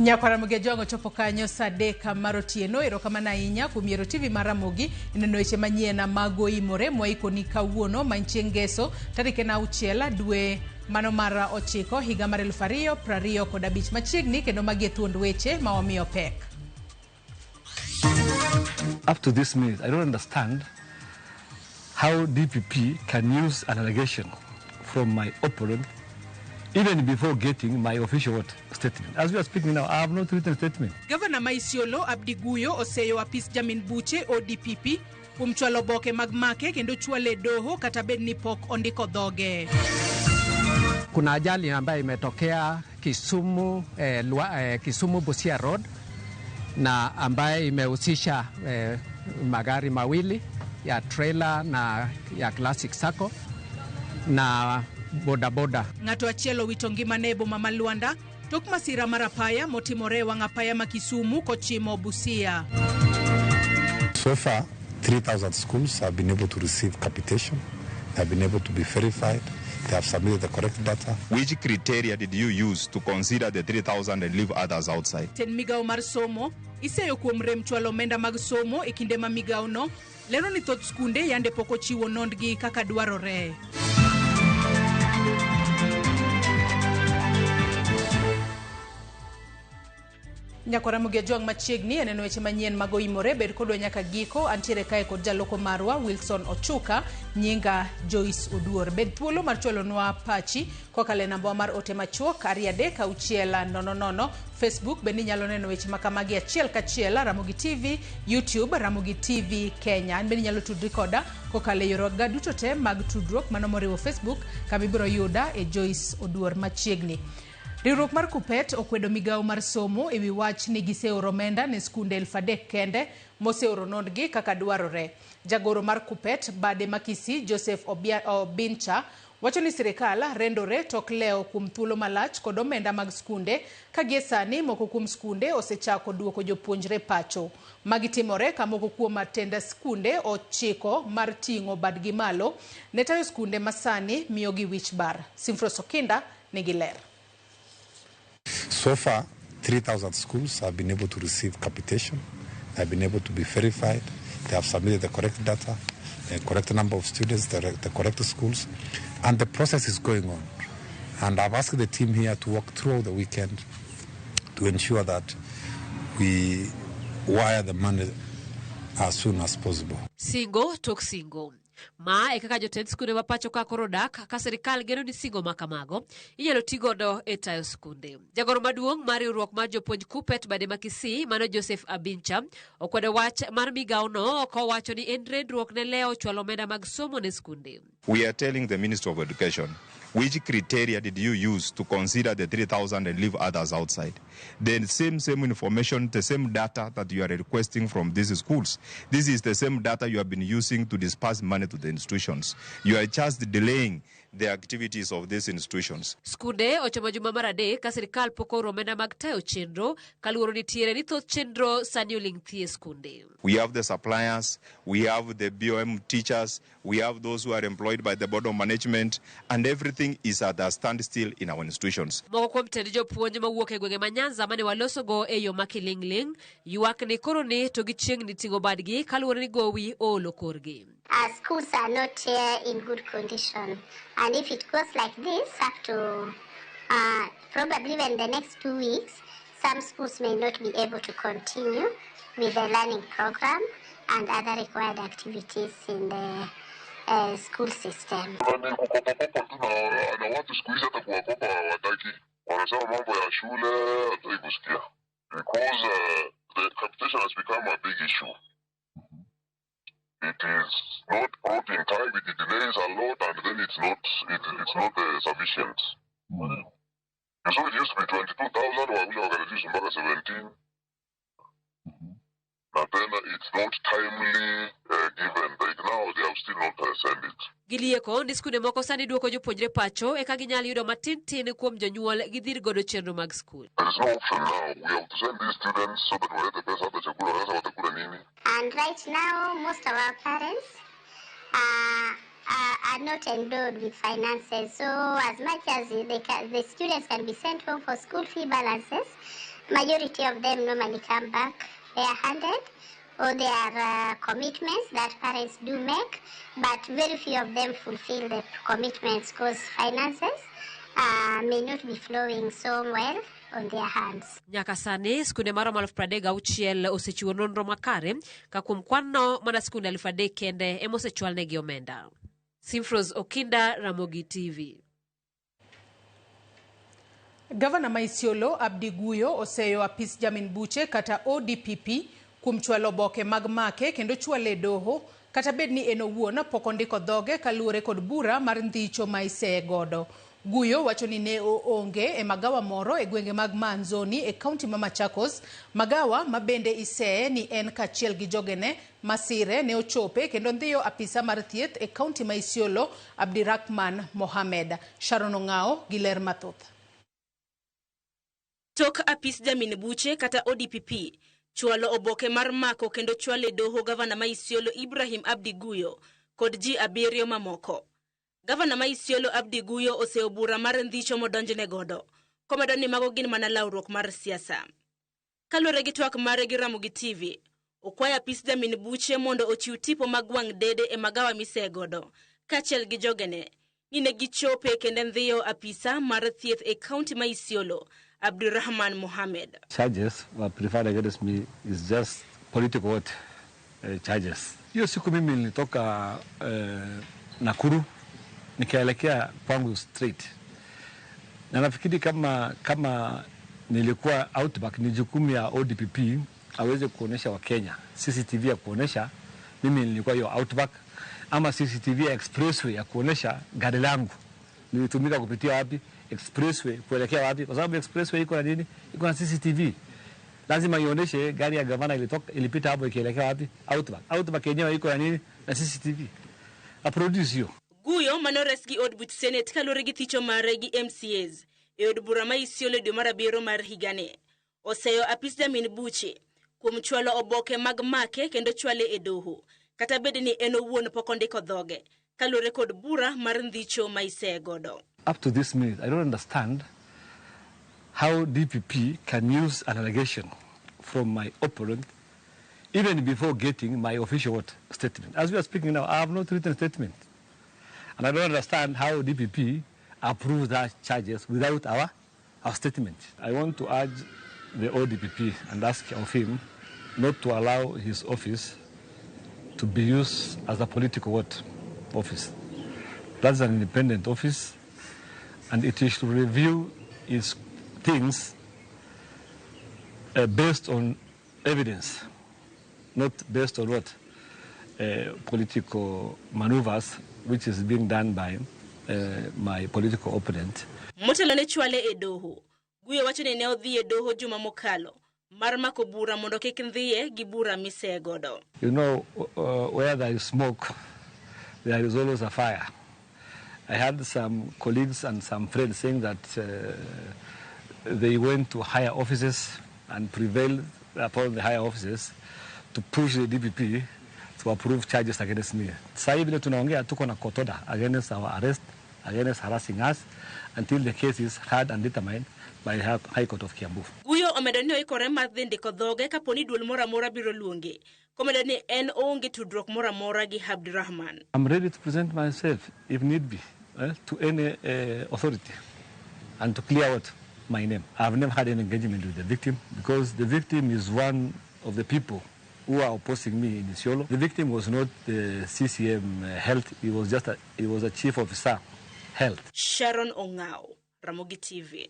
Nyakwar Ramogi Ajwang' ochopo kanyo saa adek mar otieno. Erokamano ahinya kuom yiero TV mar Ramogi neno weche manyien mag oimore mwaikoni kawuono ma en chieng' ngeso tarik en auchiel dwe mano mar ochiko higa mar 2025 machiegni kendo magi e thuond weche ma wamiyo pek. Up to this minute, I don't understand how DPP can use an allegation from my opponent even before getting my official what, statement. As we are speaking now, I have not written statement. Gavana ma Isiolo Abdi Guyo oseyo apis jamin buche ODPP kuom chwalo oboke mag make kendo chwale e doho kata bed ni pok ondiko dhoge. Kuna ajali ambayo imetokea Kisumu, Kisumu Busia Road na ambaye imehusisha magari mawili ya trailer na ya Classic Sacco na bodaboda. Ng'ato achiel owito ngimane e boma ma Luanda tok masira mar apaya motimore e wang' apaya ma Kisumu kochimo Busia. So far, 3,000 schools have been able to receive capitation. They have been able to be verified. They have submitted the correct data. Which criteria did you use to consider the 3,000 and leave others outside? Tend migawo mar somo iseyo kuom rem chwalo omenda mag somo e kinde ma migawono lero ni thoth skunde yande pok ochiwo nondgi kaka dwarore. Nyakwar Ramogi Ajwang' machiegni e neno weche manyien mag oimore bed kodwa nyaka giko antiere kae kod jaloko marwa Wilson Ochuka nyinga Joyce Oduor bed thuolo mar chwalonwa pachi kokalo e namba mar ote machuok 23600 Facebook bende inyalo neno weche makamagi achiel kachiel Ramogi TV YouTube Ramogi TV Kenya an bende inyalo tudri koda kokalo e yorega duto te mag tudruok mano moriwo Facebook kama ibiro yuda e Joyce Oduor machiegni. Riwruok mar Kuppet okwedo migawo mar somo e wi wach ni giseoro omenda ne skunde 3,000 kende moseoro nondgi kaka dwarore. Jagoro mar Kuppet bade ma Kisii Joseph Obincha wacho ni sirikal rendore tok lewo kuom thuolo malach kod omenda mag skunde ka gie sani moko kuom skunde osechako duoko jopuonjre pacho. Magi timore ka moko kuom tend skunde ochiko mar ting'o badgi malo ne tayo skunde ma sani miyogi wich bar. Simfros Okinda nigi ler. So far, 3,000 schools have been able to receive capitation. They have been able to be verified. They have submitted the correct data, the correct number of students, the correct schools, and the process is going on. And I've asked the team here to work throughout the weekend to ensure that we wire the money as soon as possible. Singo tok singo. Ma e kaka jotend skunde ma pacho ka koro dak ka sirikal geno ni singo ma kamago inyalo ti godo e tayo skunde. Jagoro maduong' mar riwruok mar jopuonj Kuppet bade ma Kisii mano Joseph Abincha okwedo wach mar migawono kowacho ni en rendruok ne lewo chwalo omenda mag somo ne skunde. We are telling the Minister of Education, which criteria did you use to consider the 3,000 and leave others outside? The same information, the same data that you are requesting from these schools. This is the same data you have been using to disperse money to the institutions. You are just delaying the activities of these institutions. Skunde ochomo juma mar adek ka sirikal pok ooro omenda mag tayo chenro kaluwore nitiere ni thoth chenro sani oling' thi e skunde. We have the suppliers, we have the BOM teachers, we have those who are employed by the Board of Management, and everything is at a standstill in our institutions. Moko kuom tend jopuonj mawuok e gwenge ma Nyanza mane walosogo e yo ma kiling'ling' ywak ni koro ni to gichiegni ting'o badgi kaluwore ni gowi oolo korgi. Our schools are not in good condition, and if it goes like this up to probably even the next 2 weeks, some schools may not be able to continue with the learning program and other required activities in the school system. Na watu siku hizi hata kuwakopa hawataki, wanasema mambo ya shule hataki kusikia, because the capitation has become a big issue. It is not brought in time, it delays a lot, and then it's not sufficient. You saw it used to be 22,000, wakuja wakareduce mpaka 17. Na tena it's not timely given. Like now they have still not sent it. Gilieko ni skunde moko sani duoko jopuonjre pacho eka ginyal yudo matin tin kuom jonyuol gidhir godo chenro mag skul. There is no option now. We have to send these students so that walete pesa hata chakula, sasa watakula nini? And right now, most of our parents are not endowed with finances. So as much as the students can be sent home for school fee balances, Majority of them normally come back bare-handed, or there are commitments that parents do make, but very few of them fulfill the commitments because finances may not be flowing so well on their hands. Nyaka sani skunde maromo 36,000 osechiwo nonro makare ka kuom kwan-no mana skunde 3,000 kende ema osechwalnegi omenda. Simfros Okinda, Ramogi TV. Gavana ma Isiolo Abdi Guyo oseyo apis jamin buche kata ODPP kuom chwalo oboke mag make kendo chwale e doho kata bed ni en owuon pok ondiko dhoge kaluwore kod bura mar ndhicho ma iseye godo. Guyo wacho ni ne oonge e magawa moro e gwenge mag Manzoni e kaunti ma Machakos, magawa ma bende iseye ni en kaachiel gi jogene masire ne ochope kendo ndhiyo apisa mar thieth e kaunti ma Isiolo Abdirahman Mohamed. Sharon Ong'ao gi ler mathoth. Tok apis jamin buche kata ODPP chwalo oboke mar mako kendo chwale doho gavana ma Isiolo Ibrahim Abdi Guyo kod ji 7 mamoko. Gavana ma Isiolo Abdi Guyo oseyo bura mar ndhicho modonjne godo, komedo ni mago gin mana lawruok mar siasa. Kaluwore gi twak mare gi Ramogi TV, okwayo apis jamin buche mondo ochiw tipo mag wang' dede e magawa miseye godo, kaachiel gi jogene, ni ne gichope kendo ndhiyo apisa mar thieth e kaunti ma Isiolo Abdurrahman Mohamed. Charges were preferred against me is just political what, charges. Hiyo siku mimi nilitoka Nakuru nikaelekea kwangu straight. Na nafikiri kama nilikuwa Outback ni jukumu ya ODPP aweze kuonesha Wakenya CCTV ya kuonesha mimi nilikuwa hiyo Outback, ama CCTV ya expressway ya kuonesha gari langu nilitumika kupitia wapi, expressway kuelekea wapi, kwa sababu expressway iko na nini, iko na CCTV. Lazima ionyeshe gari ya gavana ilitoka, ilipita hapo ikielekea wapi, Outback. Outback yenyewe iko na nini, na CCTV. A produce hiyo. Guyo manores gi od buch Senate kaluwore gi thicho mare gi MCAs e od bura ma Isiolo dwe mar 7 mar higani. Oseyo apis jamin buche kuom chwalo oboke mag make kendo chwale e doho, kata bed ni en owuon pok ondiko dhoge kaluwore kod bura mar ndhicho ma iseye godo. Up to this minute, I don't understand how DPP can use an allegation from my opponent even before getting my official what, statement. As we are speaking now, I have not written a statement. And I don't understand how DPP approves that charges without our statement. I want to urge the ODPP and ask of him not to allow his office to be used as a political what, office. That's an independent office, and it should review its things based on evidence, not based on what political maneuvers, which is being done by my political opponent. Motelo ne chwale e doho. Guyo wacho ni ne odhi e doho juma mokalo mar mako bura mondo kik ndhiye gi bura miseye godo. You know, where there is smoke, there is always a fire. I had some colleagues and some friends saying that they went to higher offices and prevailed upon the higher offices to push the DPP to approve charges against me. Sasa hivi vile tunaongea tuko na court order against our arrest, against harassing us until the case is heard and determined by the High Court of Kiambu. Guyo omedo ni oikore mar dhi ndiko dhoge kapo ni duol moro amora biro luonge. Komedo ni en oonge tudruok moro amora gi Abdirahman. I'm ready to present myself if need be to any authority and to clear out my name. I've never had any engagement with the victim because the victim is one of the people who are opposing me in Isiolo. The victim was not the CCM health, he was just he was a chief officer health. Sharon Ongao, Ramogi TV.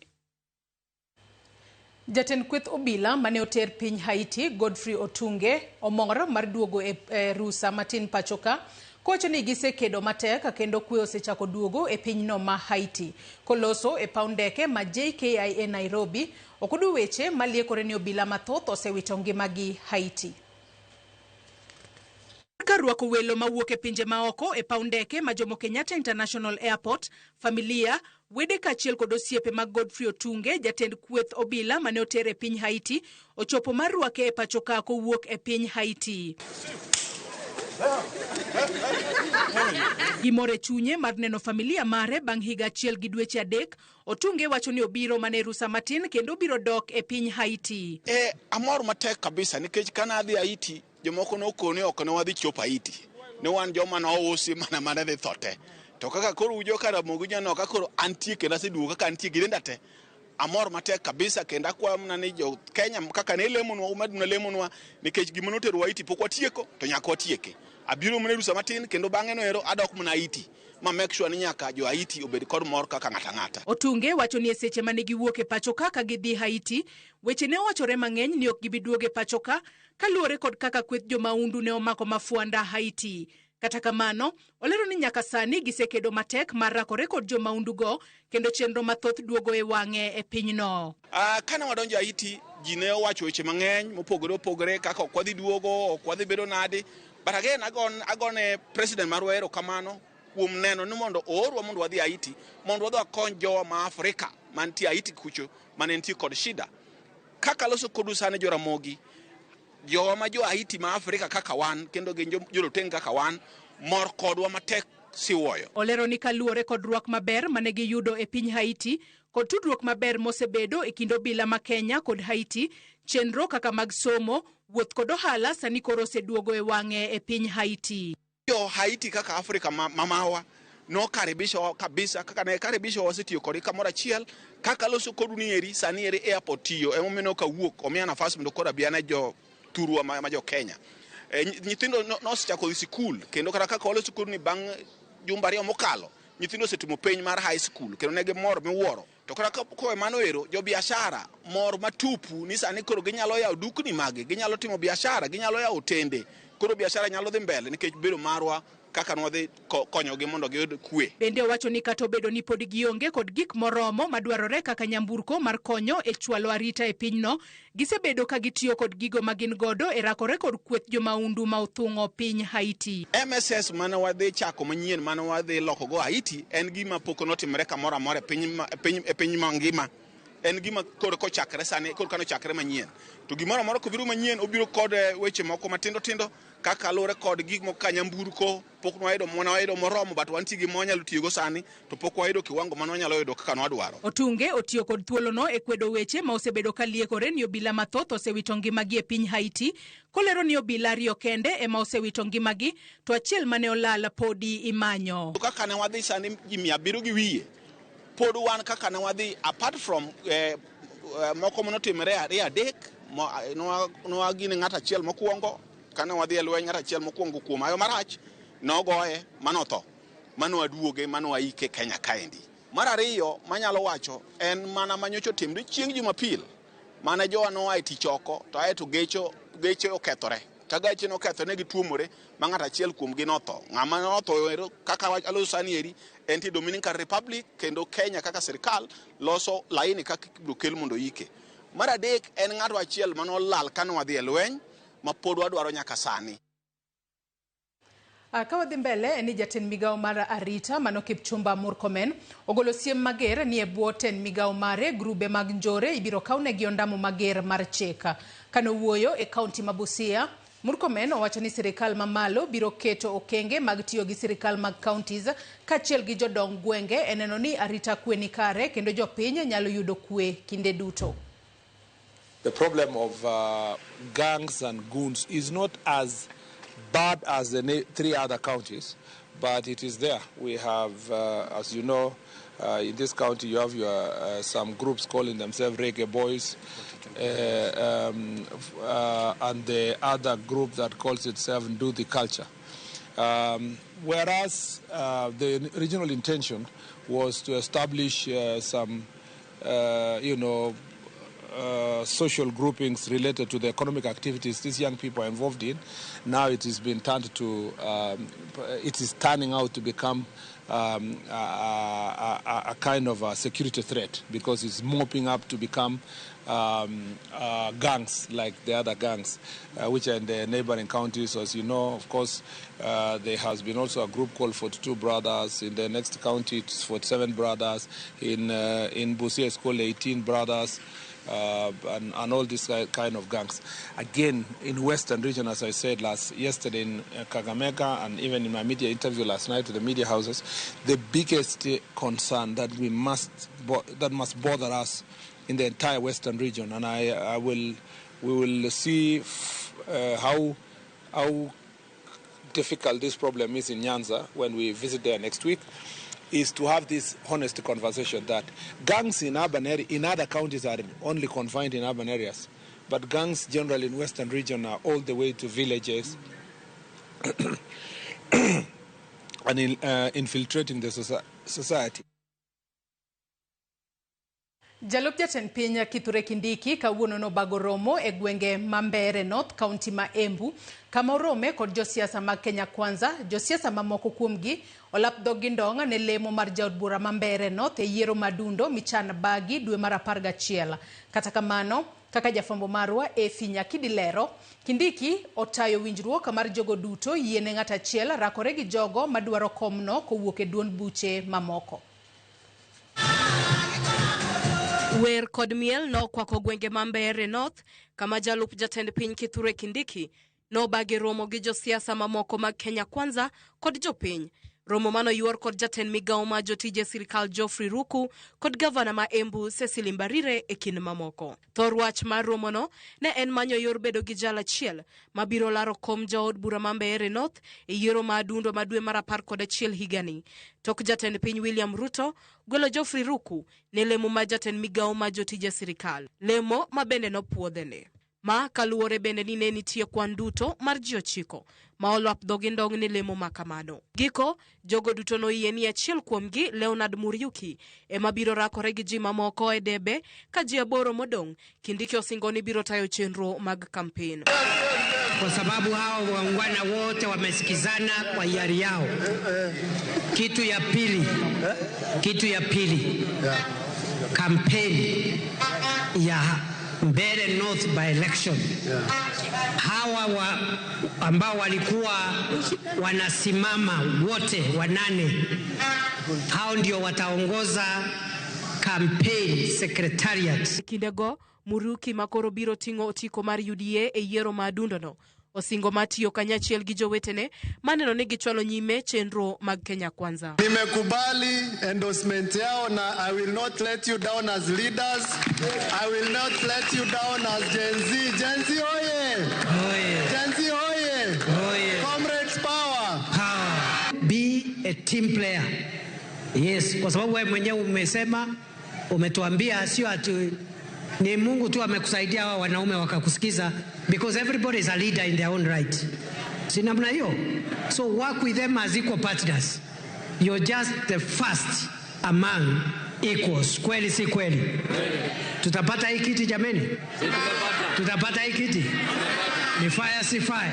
Jatend kweth obila mane oter piny Haiti, Godfrey Otunge, omor mar duogo e rusa matin pachoka, kowacho ni gisekedo matek kendo kwe osechako duogo e pinyno ma Haiti. Koloso e paw ndeke ma JKIA Nairobi, okudu weche maliekore ni obila mathoth osewito ngimagi Haiti. Ka rwako welo mawuok e pinje maoko e paw ndeke ma Jomo Kenyatta International Airport, familia, wede kaachiel kod osiepe mag Godfrey Otunge, jatend kweth obila mane oter e piny Haiti, ochopo mar rwake e pacho ka kowuok e piny Haiti. Gimor e chunye mar neno familia mare bang' higa achiel gi dweche 3, Otunge wacho ni obiro mana e rusa matin kendo obiro dok e piny Haiti. Amor matek kabisa nikech kana adhi Haiti, jomoko nokone ok ne wadhi chopo Haiti. Ne wan joma nousi mana dhi tho te. To kaka koro ujo ka Ramogi neno ka koro antie kendo aseduogo kaka antie gi denda te. Amor matek kabisa kendo akwayo mana ni jo Kenya kaka ne lemonwa, umed mana lemonwa nikech gima notero Haiti pok watieko to nyaka watieke. Abiro mana e rusa matin kendo bang'e no ero adok mana Haiti ma make sure ni nyaka jo Haiti obed kod mor kaka ng'ato ang'ata. Otunge wacho ni e seche mane giwuok e pacho ka ka gidhi Haiti, weche ne owachore mang'eny ni ok gibi duogo e pacho ka kaluwore kod kaka kweth jomaundu ne omako mafuanda Haiti. Kata kamano, olero ni nyaka sani gisekedo matek mar rakore kod jomaundugo kendo chenro mathoth duogo e wang'e e pinyno. Kane wadonjo Haiti, ji ne owacho weche mang'eny mopogore opogore kaka ok wadhi duogo, ok wadhi bedo nadi. But again, agone president marwa erokamano kuom neno ni mondo oorwa mondo wadhi Haiti, mondo wadhi wakony jowa ma Afrika mantie Haiti kucho mane nitie kod shida. Kaka loso kodu sani Joramogi, jowa ma jo Haiti ma Afrika kaka wan kendo gin joroteng' kaka wan, mor kodwa matek siwoyo. Olero ni kaluwore kod rwak maber mane giyudo e piny Haiti kod tudruok maber mosebedo e kind obila ma Kenya kod Haiti, chenro kaka mag somo, wuoth kod ohala sani koro oseduogo e wang'e e piny Haiti. Jo Haiti kaka Afrika mamawa nokaribisha kabisa, kaka ne karibisha wasetiyo kodgi kamoro achiel, kaka loso kodu ni eri sani eri airport tiyo, emomiyo ne ok awuok, omiya nafas mondo koro abi ane jo thurwa ma jo Kenya. Nyithindo nosechako dhi sikul, kendo kata kaka waloso kodu ni bang' jumbe 2 mokalo, nyithindo osetimo penj mar high school, kendo ne gimor miwuoro. To kata kowe mano ero, jo biashara mor matupu ni sani koro ginyalo yawo dukni magi, ginyalo timo biashara, ginyalo yawo otende, koro biashara nyalo dhi mbele nikech bedo marwa kaka nwadhi konyogi mondo giyud kwe. Bende owacho ni kata obedo ni pod gionge kod gik moromo madwarore kaka nyamburko mar konyo e chwalo arita e pinyno, gisebedo ka gitiyo kod gigo ma gin godo e rakore kod kweth jomaundu ma othung'o piny Haiti. MSS mane wadhi chako manyien mane wadhi lokogo Haiti en gima pok notimore kamoro amora e piny mangima. En gima koro kochakre sani, koro kano chakre manyien. To gimoro amora kobiro manyien obiro kod weche moko matindo tindo kaka luwore kod gik moko ka nyamburko pok nwayudo mwana wayudo moromo, but wantie gi ma wanyalo tiyogo sani to pok wayudo kiwango mane wanyalo yudo kaka nwadwaro. Otunge otiyo kod thuolono e kwedo weche ma osebedo ka liekore ni obila mathoth osewito ngimagi e piny Haiti, kolero ni obila 2 kende ema osewito ngimagi to achiel mane olal podi imanyo. Kaka ne wadhi sani ji 700 gi wiye, pod wan kaka ne wadhi apart from moko manotimore 2 3 nowagine ng'ato achiel mokwongo kane wadhi e lweny, ng'ato achiel mokwongo kuom hayo marach nogoye manotho, mano waduoge mano waike Kenya kaendi. Mar ariyo manyalo wacho en mana manyocha otimre chieng' Jumapil mane jowa noa e tich oko to ae to geche okethore. Ka geche nokethore ne gituomore ma ng'ato achiel kuomgi notho. Ng'ama notho ero kaka aloso sani eri entie Dominican Republic, kendo Kenya kaka sirikal loso laini kaka ibiro kel mondo oike. Mar adek en ng'ato achiel manolal kane wadhi e lweny ma pod wadwaro nyaka sani. Ka wadhi mbele en ni jatend migawo mar arita mano Kipchumba Murkomen ogolo siem mager ni e bwo tend migawo mare grube mag njore ibiro kawnegi ondamo mager mar chik. Kanowuoyo e kaunti ma Busia, Murkomen owacho ni sirikal mamalo biro keto okenge mag tiyo gi sirikal mag counties kaachiel gi jodong gwenge e neno ni arita kwe ni kare kendo jopiny nyalo yudo kwe kinde duto. The problem of gangs and goons is not as bad as the 3 other counties, but it is there. We have, as you know, in this county you have your, some groups calling themselves Reggae Boys, and the other group that calls itself Nduthi Culture. Whereas the original intention was to establish some, social groupings related to the economic activities these young people are involved in. Now it has been turned to, it is turning out to become a kind of a security threat, because it's mopping up to become gangs like the other gangs, which are in the neighboring counties. As you know, of course, there has been also a group called 42 Brothers. In the next county, it's 47 Brothers. In Busia, it's called 18 Brothers. and all these kind of gangs. Again, in Western region, as I said yesterday in Kakamega, and even in my media interview last night to the media houses, the biggest concern that we must that must bother us in the entire Western region, and we will see how difficult this problem is in Nyanza when we visit there next week, is to have this honest conversation that gangs in urban area, in other counties are only confined in urban areas, but gangs generally in Western region are all the way to villages and infiltrating the society. Jalup jatend piny Kithure Kindiki kawuono nobago romo e gwenge ma Mbeere North, kaunti ma Embu, kama orome kod josiasa mag Kenya Kwanza. Josiasa mamoko kuomgi olap dhog gi ndong' ne lemo mar jaod bura ma Mbeere North e yiero madundo michan bagi dwe mar 11. Kata kamano, kaka jafwambo marwa Efi Nyakidi lero, Kindiki otayo winjruok mar jogo duto yiene ng'at achiel rakore gi jogo madwaro komno kowuok e duond buche mamoko. Wer kod miel nokwako gwenge ma Mbeere North, kama jalup jatend piny Kithure Kindiki nobagi romo gi josiasa mamoko mag Kenya Kwanza kod jopiny. Romo mano yuor kod jatend migawo ma jotije sirikal Geoffrey Ruku kod gavana ma Embu Cecily Mbarire e kind mamoko. Thor wach mar romono ne en manyo yor bedo gi jal achiel mabiro laro kom jaod bura ma Mbeere North e yiero ma adundo ma dwe mar 11 higani. Tok jatend piny William Ruto gwelo Geoffrey Ruku ne lemo ma jatend migawo ma jotije sirikal, lemo ma bende nopuodhene. Ma kaluwore bende ni ne nitie kwan duto mar ji 9 ma olwap dhogi ndong' ne lemo ma kamano. Giko, jogo duto noyie ni achiel kuomgi, Leonard Muriuki, ema biro rakore gi ji mamoko e debe ka ji 8 modong'. Kindiki osingo ni biro tayo chenro mag kampen. Kwa sababu hao waungwana wote wamesikizana kwa hiari yao. Kitu ya pili, kampeni ya Mbeere North by election. Hawa ambao walikuwa wanasimama wote 8, hao ndio wataongoza campaign secretariat. Kindego, Muriuki makoro biro ting'o otiko mar UDA e yiero ma adundono osingo matiyo kanyachiel gi jowetene maneno ni gichwalo nyime chenro mag Kenya Kwanza. Nimekubali endorsement yao na I will not let you down as leaders. I will not let you down as Gen Z. Gen Z oye! Oye. Gen Z oye! Oye. Comrades power! Power. Be a team player. Yes, kwa sababu wewe mwenyewe umesema, umetuambia sio ati ni Mungu tu amekusaidia hawa wanaume wakakusikiza, because everybody is a leader in their own right. Si namna hiyo? So work with them as equal partners. You're just the first among equals. Kweli si kweli? Tutapata hii kiti jameni? Tutapata hii kiti? Ni fire si fire?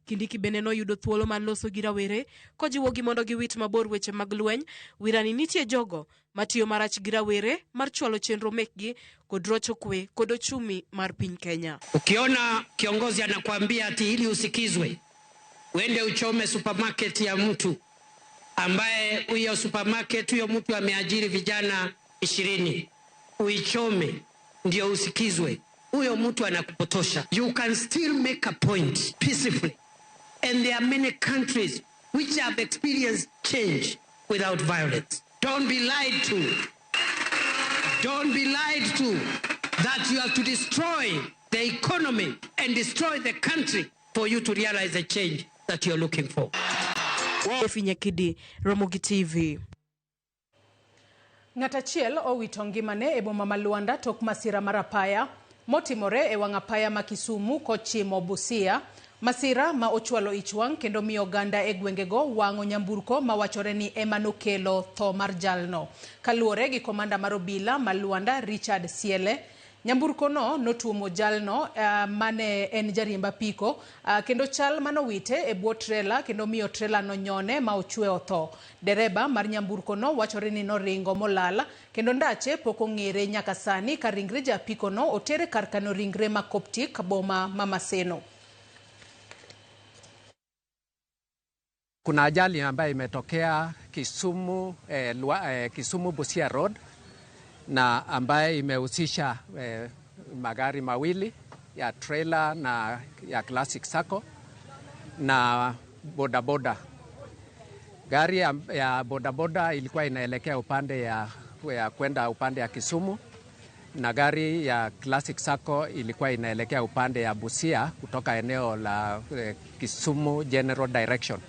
Kindiki bende noyudo thuolo mar loso gi rawere kojiwogi mondo giwit mabor weche mag lweny. Wirani nitie jogo matiyo marach gi rawere mar chwalo chenro mekgi kod rocho kwe kod ochumi mar piny Kenya. Ukiona kiongozi anakuambia ati ili usikizwe uende uchome supermarket ya mtu ambaye huyo supermarket huyo mtu ameajiri vijana 20, uichome ndio usikizwe, huyo mtu anakupotosha. You can still make a point peacefully. And there are many countries which have experienced change without violence. Don't be lied to. Don't be lied to that you have to destroy the economy and destroy the country for you to realize the change that you're looking for. Efi Nyakidi, Ramogi TV. Ng'at achiel owito ngimane e boma ma Luanda tok masira mar apaya motimore e wang' apaya ma Kisumu kochimo Busia. Masira ma ochwalo ich wang' kendo miyo oganda e gwengego wang'o nyamburko mawachore ni ema nokelo tho mar jalno. Kaluwore gi komanda mar obila ma Luanda Richard Siele, nyamburko no notuomo jalno mane en jariemb apiko kendo chal manowite e bwo trela kendo miyo trela nonyone ma ochwe otho. Dereba mar nyamburko no wachore ni noringo molal kendo ndache pok ong'ere nyaka sani ka ringre ja apiko no otere kar kano ringre ma Coptic boma ma Maseno. Kuna ajali ambayo imetokea Kisumu, Kisumu Busia Road na ambaye imehusisha magari mawili ya trailer na ya Classic Sacco na bodaboda. Gari ya bodaboda ilikuwa inaelekea upande ya kwenda upande ya Kisumu, na gari ya Classic Sacco ilikuwa inaelekea upande ya Busia kutoka eneo la Kisumu General Direction.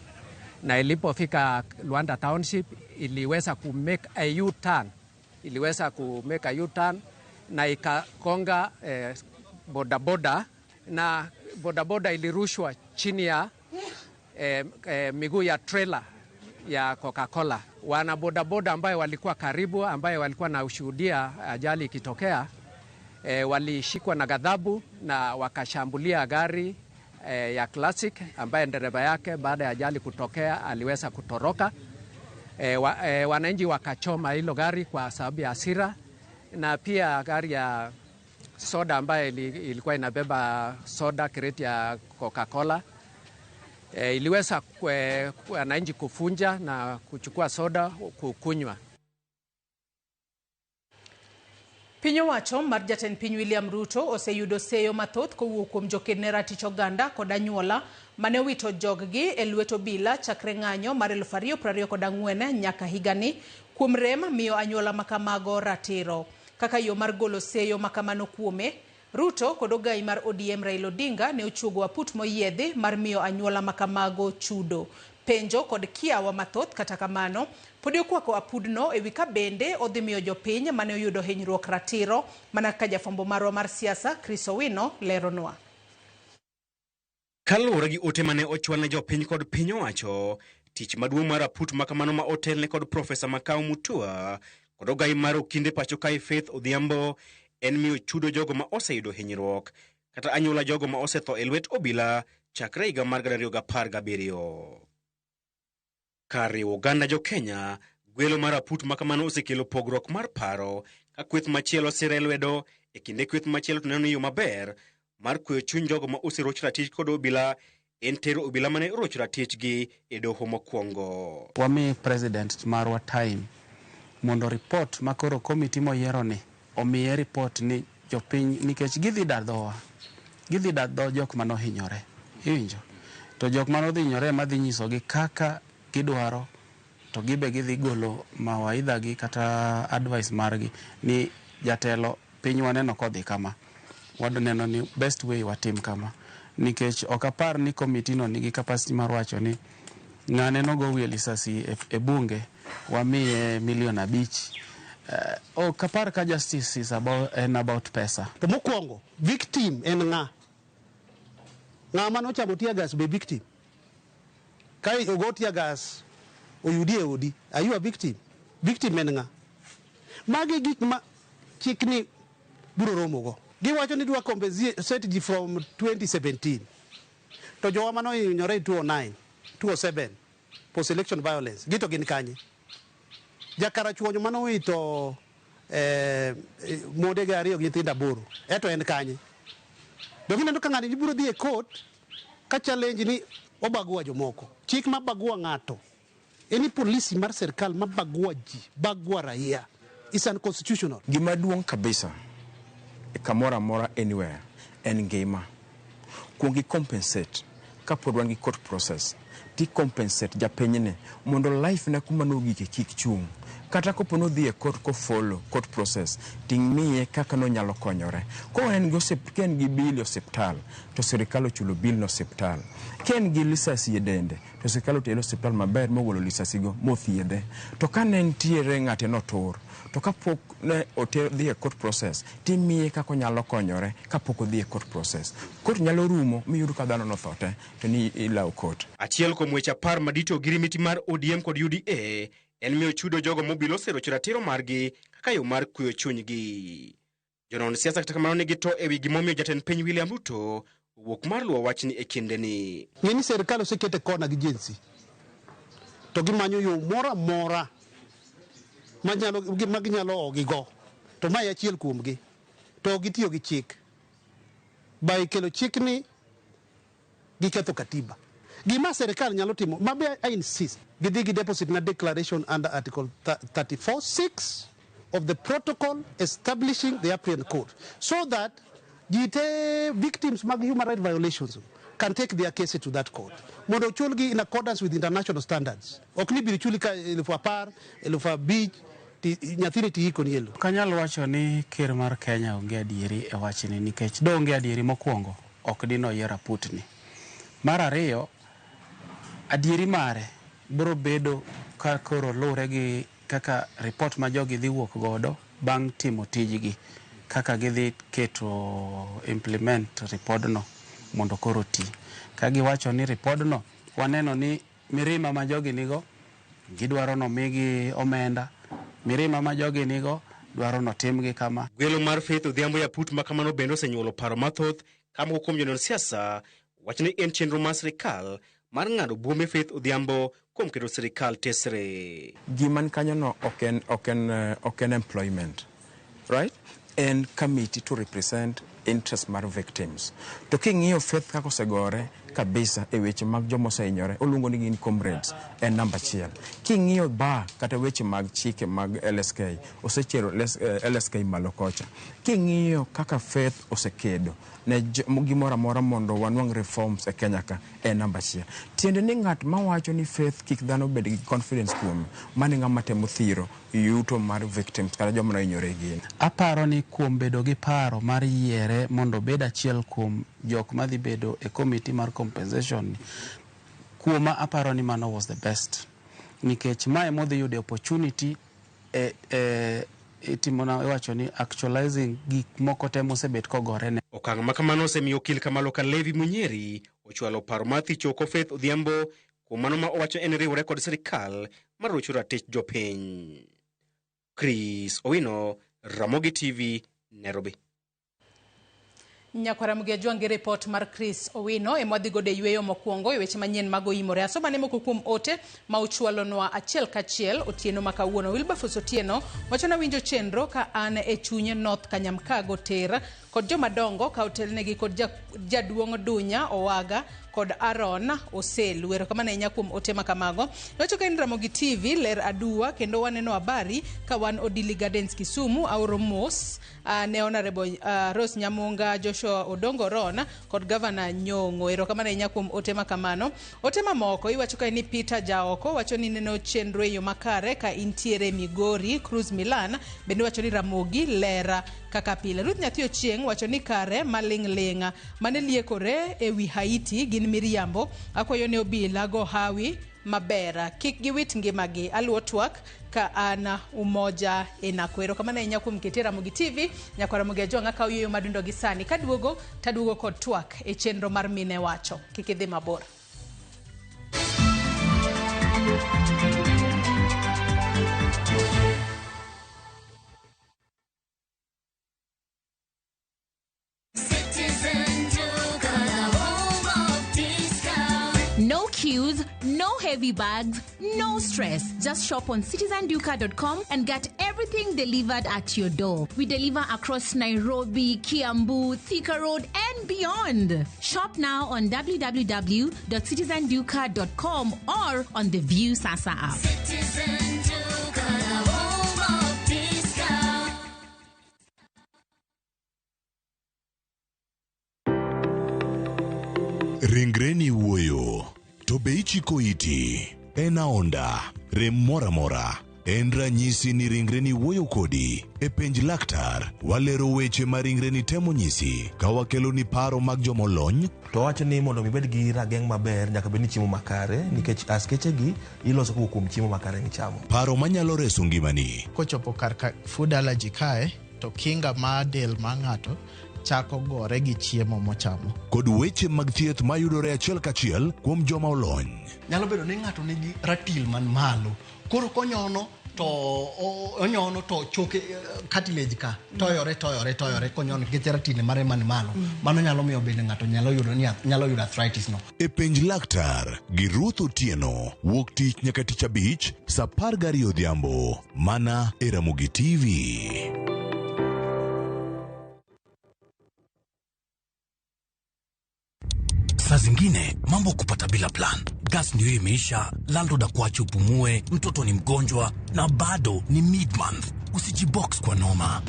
Na ilipofika Luanda Township iliweza ku make a U-turn. Iliweza ku make a U-turn na ikakonga bodaboda, na bodaboda ilirushwa chini ya miguu ya trailer ya Coca-Cola. Wana bodaboda ambayo walikuwa karibu, ambayo walikuwa na ushuhudia ajali ikitokea, walishikwa na ghadhabu na wakashambulia gari ya Classic ambaye ndereva yake baada ya ajali kutokea aliweza kutoroka. Wananchi wakachoma hilo gari kwa sababu ya hasira, na pia gari ya soda ambayo ilikuwa inabeba soda crate ya Coca-Cola iliweza wananchi kufunja na kuchukua soda kukunywa. Piny owacho mar jatend piny William Ruto oseyudo seyo mathoth kowuok kuom joked ne ratich oganda kod anyuola mane owito joggi e lwet obila chakre ng'anyo mar 2024 nyaka higani kuom rem miyo anyuola makamago ratiro. Kaka yo mar golo seyo makamano kuome, Ruto kod ogai mar ODM Raila Odinga ne ochuogo aput moyiedhi mar miyo anyuola makamago chudo. Penjo kod kiawa mathoth kata kamano podi okwako apudno ewi ka bende odhi miyo jopiny mane oyudo hinyruok ratiro, mana kaka jafwambo marwa mar siasa Chris Owino leronwa. Kaluwore gi ote mane ochwal ne jopiny kod piny owacho, tich maduong' mar aput makamano ma otelne kod Profesa Makau Mutua kod ogai mar okinde pacho kae Faith Odhiambo en miyo chudo jogo ma oseyudo hinyruok kata anyuola jogo ma osetho e lwet obila chakre higa mar 2017. Kar riwo oganda jo Kenya, gwelo mar aput makamano osekelo pogruok mar paro ka kweth machielo sire lwedo e kinde kweth machielo to neno ni yo maber mar kweyo chuny jogo ma oseroch ratich kod obila en tero obila mane oroch ratichgi e doho mokwongo. Wami president marwa time mondo report makoro komiti moyiero ni omiye report ni jopiny, nikech gidhi dar dhowa, gidhi dar dho jok manohinyore, iwinjo? To jok manodhinyore madhi nyisogi kaka gidwaro, to gibe gidhi golo mawaidha gi kata advice margi ni jatelo piny waneno kodhi kama, wadoneno ni best way watim kama, nikech ok apar ni komiti no nigi capacity mar wacho ni ng'ane nogo wiye lisasi e bunge wamiye milion 5. Ok apar ka justice is about, en about pesa. To mokwongo victim en ng'a? Ng'ama nochamo tear gas be victim? Ka ogo tear gas oyudi e odi, are you a victim? Victim en ng'a? Magi gik ma chikni biro romogo. Giwacho ni dwa compensate ji from 2017. To jowa manohinyore e 2009, 2007 post election violence, gito gin kanye? Jakarachuonyo manowito mondege 2 gi nyithindo 8, eto en kanye? Dong ineno ka ng'ani biro dhi e court ka challenge ni obagua jomoko. Chik ma bagua ng'ato, any policy mar sirkal ma bagua ji, bagua raia, is unconstitutional. Gima duong' kabisa e kamoro amora anywhere en ngima. Kuong gi compensate kapod wan gi court process, ti compensate japinyni mondo life ne kuma nogike kik chung'. Kata kopo nodhi e court ko follow court process, ting'miye kaka nonyalo konyore. Ko en gi bill e osiptal, to sirikal ochulo bill no osiptal. Ka en gi lisasi e dende, to sirikal otere osiptal maber mogolo lisasi go mothiedhe. To ka ne nitiere ng'ate notur, to kapok ne odhi e court process, timiye kaka onyalo konyore kapok odhi e court process. Court nyalo rumo miyud ka dhano notho te, to ni ilawo court. Achiel kuom weche 10 madito ogirimiti mar ODM kod UDA en miyo chudo jogo mobilo oserocho ratiro margi kaka yo mar kweyo chunygi. Jonon siasa kata kamano nigi to ewi gimomiyo jatend piny William Ruto owuok mar luwo wachni e kindeni. Ng'e ni sirikal osekete kona gi Gen Z, to gimanyo yo moro amora ma ginyalo ogigo, to mae achiel kuomgi, to gitiyo gi chik. By kelo chikni giketho katiba. Gima sirikal nyalo timo, mabe I insist, gidhi gi deposit na declaration under Article 34(6) of the protocol establishing the Appian Court so that ji te victims mag human rights violations can take their case to that court mondo ochulgi in accordance with international standards. Ok ni biro chuli ka 10,000, 5,000 nyathini tiiko ni elo. Ok anyal wacho ni ker mar Kenya onge adieri e wachni nikech donge adieri mokwongo ok dino yier aputni. Mar ariyo, adieri mare biro bedo ka koro luwre gi kaka report ma jogi dhi wuok godo bang' timo tijgi, kaka gidhi keto implement repodno mondo koro ti. Ka giwacho ni repodno, waneno ni mirima ma jogi nigo, gidwaro nomigi omenda, mirima ma jogi nigo, dwaro notimgi kama. Gwelo mar Faith Odhiambo ya put makamano bende osenyuolo paro mathoth ka moko kuom jonon siasa wacho ni en chenro mar sirikal mar ng'ado buombe Faith Odhiambo kuom keto sirikal tesre. Gima ni kanyo no ok en employment, right? En committee to represent interest mar victims. To king'iyo Faith kaka osegore kabisa e weche mag joma osehinyore, oluongo ni gin comrades, en namba achiel. King'iyo bar kata weche mag chike mag LSK, osechero LSK malo kocha. King'iyo kaka Faith osekedo ne gimoro amora mondo wanwang' reforms e Kenya ka, en namba achiel. Tiende ni ng'at mawacho ni Faith kik dhano bed gi confidence kuome, mano e ng'ama temo thiro yuto mar victims kata joma nohinyore gin. Aparo ni kuom bedo gi paro mar yiere mondo obed achiel kuom jok madhi bedo e committee mar compensation ni, kuoma aparo ni mano was the best. Nikech mae modhi yudo opportunity e itimona iwacho ni actualizing gik moko te mosebet kogore ne. Okang' ma kamano osemiyo okil Kamalo Kalevi Munyeri ochwalo paro mar thicho oko Faith Odhiambo kuom mano ma owacho en riwore kod sirikal mar rocho ratich jopiny. Chris Owino, Ramogi TV, Nairobi. Nyakwara Mugejuang' gi report mar Chris Owino ema wadhi godo e yweyo mokwongo e weche manyien mag oimore. Asomane moko kuom ote ma uchwalonwa achiel kachiel otieno ma kawuono. Wilberforce Otieno wacho nawinjo chenro ka an e chuny North Kanyamkago Ter kod jomadongo ka otelnegi kod jaduong' Dunya Owaga kod Aaron Oselu. Erokamano ahinya kuom ote ma kamago. Wacho ka en Ramogi TV ler aduwa kendo waneno habari ka wan Odili Gardens Kisumu aoro mos ne Honorable Rose Nyamunga, Joshua Odongo Ron kod Governor Nyong'o. Erokamano ahinya kuom ote ma kamano. Ote mamoko iwacho ka ni Peter Jaoko wacho ni neno chenro e yo makare ka intiere Migori Cruz Milan bende wacho ni Ramogi lera kaka pile. Ruth Nyathi Ochieng' wacho ni kare maling' ling' mane liekore ewi Haiti gin miriambo. Akwayo ne obila go hawi maber kik giwit ngimagi. Aluwo twak ka an Umoja e Nakwe. Erokamano ahinya kuom kete Ramogi TV. Nyakwara Ramogi Ajwang' akawo yueyo madundo gi sani. Kaduogo taduogo kod twak e chenro mar Mine Wacho. Kik idhi mabor. No queues, no heavy bags, no stress. Just shop on citizenduka.com and get everything delivered at your door. We deliver across Nairobi, Kiambu, Thika Road, and beyond. Shop now on www.citizenduka.com or on the View Sasa app. Citizen Duka, the home of discount. Ringreni wuoyo, to be ichiko iti? En aonda, rem moro amora. En ranyisi ni ringreni wuoyo kodi. E penj laktar, walero weche ma ringreni temo nyisi ka wakeloni paro mag jomolony. To wacho ni mondo mi ibed gi rageng' maber nyaka bed ni chiemo makare nikech askeche gi iloso kowuok kuom chiemo makare michamo. Paro manyalo reso ngimani. Kochopo kar ka food allergy kae to kinga mar del mar ng'ato chako gore gi chiemo mochamo. Kod weche mag thieth mayudore achiel kachiel kuom joma olony. Nyalo bedo ni ng'ato nigi ratil man malo koro konyono to onyono to choke cartilage ka toyore toyore toyore konyono nikech ratil mare man malo. Mano nyalo miyo bende ng'ato nyalo yudo ni nyalo yudo arthritis no. E penj laktar gi Ruth Otieno wuok tich nyaka tich abich saa 12 odhiambo mana e Ramogi TV. Saa zingine mambo kupata bila plan. Gas ndio imeisha, landlord akuache upumue, mtoto ni mgonjwa na bado ni mid-month. Usijibox kwa noma.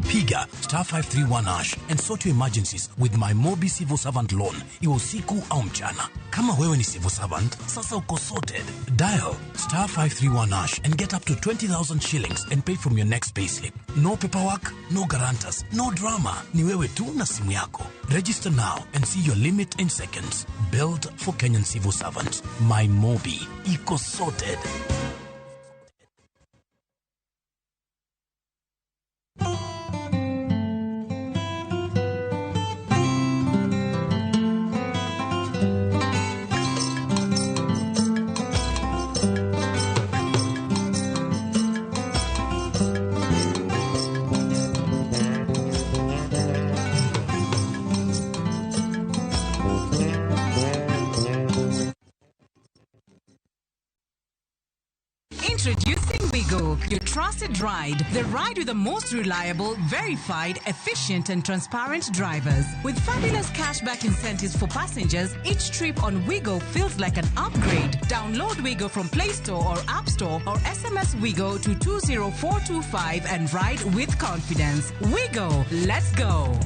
Piga star 531 hash and sort your emergencies with my Mobi Civil Servant Loan, iwe usiku au mchana. Kama wewe ni civil servant, sasa uko sorted. Dial star 531 hash and get up to 20,000 shillings and pay from your next payslip. No paperwork, no guarantors, no drama. Ni wewe tu na simu yako. Register now and see your limit in seconds. Built for Kenyan civil servants. My Mobi. Iko sorted. Introducing Wigo, your trusted ride. The ride with the most reliable, verified, efficient, and transparent drivers. With fabulous cashback incentives for passengers, each trip on Wigo feels like an upgrade. Download Wigo from Play Store or App Store or SMS Wigo to 20425 and ride with confidence. Wigo, let's go.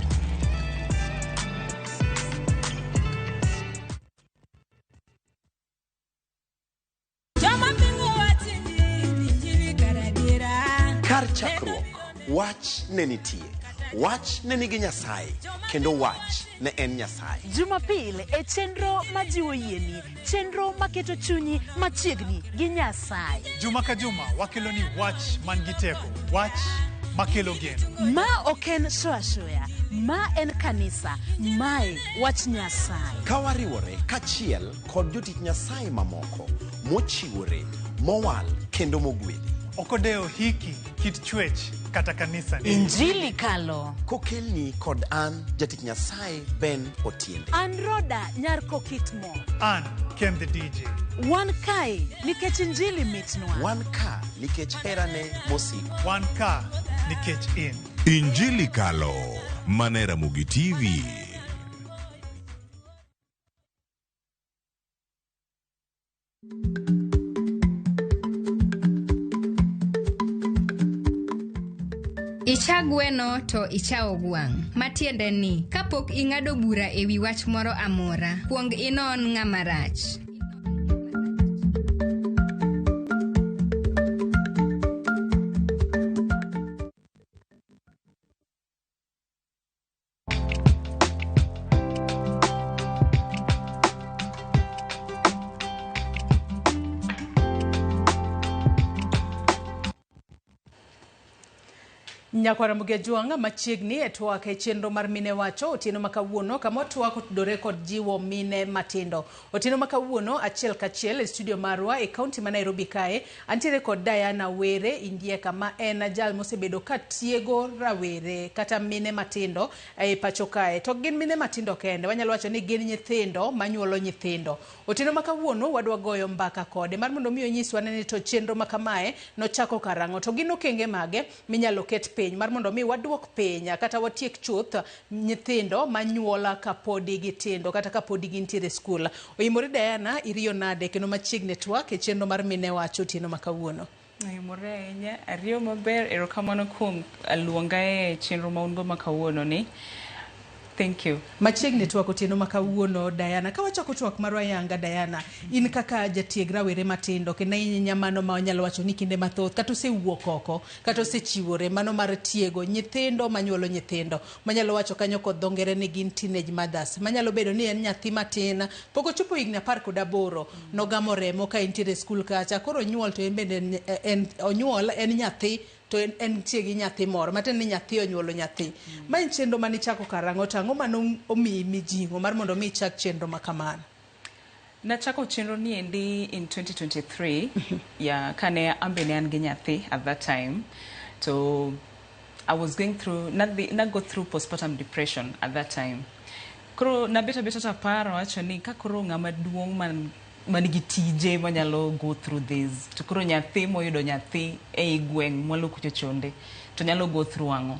Kar chakruok, wach ne nitie. Wach ne nigi Nyasaye, kendo wach ne en Nyasaye. Jumapil e chenro majiwo yieni, chenro maketo chunyi machiegni gi Nyasaye. Juma ka juma wakeloni wach man gi teko, wach makelo geno. Ma ok en show ashoya, ma en kanisa, mae wach Nyasaye. Ka wariwore kaachiel kod jotich Nyasaye mamoko mochiwore, mowal kendo mogwedhi. Ok odewo hiki, kit chwech kata kanisa. Injili kalo. Kokelni kod an jatich Nyasaye Ben Otiende. An Roda nyar Kokitmo. An Ken the DJ. Wan kae nikech injili mitnwa. Wan ka nikech herane mosiko. Wan ka nikech in. Injili Kalo, mana e Ramogi TV. Icha gweno to ichawo gwang'. Matiende ni, kapok ing'ado bura e wi wach moro amora, kuong inon ng'ama rach. Nyakwara Mugejuanga machiegni e twak e chenro mar Mine Wacho otieno ma kawuono kama twak otudore kod jiwo mine matindo. Otieno ma kawuono achiel kachiel e studio marwa e kaunti ma Nairobi kae antiere kod Diana Were Indieka ma en jal mosebedo ka tiego rawere kata mine matindo e pacho kae. To gin mine matindo kende, wanyalo wacho ni gin nyithindo manyuolo nyithindo. Otieno ma kawuono wadwa goyo mbaka kode mar mondo mi onyiswa ni to chenro ma kamae nochako karang'o to gin okenge mage minyalo ket piny mar mondo mi waduok piny kata watiek chuth nyithindo manyuola kapodi gitindo kata kapodi gintiere e skul. Oimore Diana, iriyo nade kendo machiegni twak e chenro mar Mine Wacho otieno ma kawuono? Oimore ahinya, ariyo maber, erokamano kuom luonga e chenro ma un go ma kawuono ni. Thank you. Machiegni twak otieno ma kawuono Diana. Ka wachako twak marwa yanga Diana, in kaka jatieg rawere matindo kendo in mano ma wanyalo wacho ni kinde mathoth kata osewuok oko kata osechiwore mano mar tiego nyithindo manyuolo nyithindo. Manyalo wacho kanyo kod dho ngere ni gin teenage mothers. Manyalo bedo ni en nyathi matin pok ochopo higni 18 nogamo remo ka entiere e skul kacha koro onyuol to en bende en onyuol en nyathi to entie gi nyathi moro matiende ni nyathi onyuolo nyathi. Ma en chenro manichako karang'o to ang'o mano omiyi mijing'o mar mondo mi ichak chenro ma kamano? Nachako chenro ni endi in 2023 ya kane ambe ne an gi nyathi at that time. To I was going through na go through postpartum depression at that time. Koro nabet abeta to aparo wacho ni ka koro ng'ama duong' man gi tije manyalo go through this to koro nyathi moyudo nyathi ei gweng' mwalo kucho chonde to nyalo go through ang'o.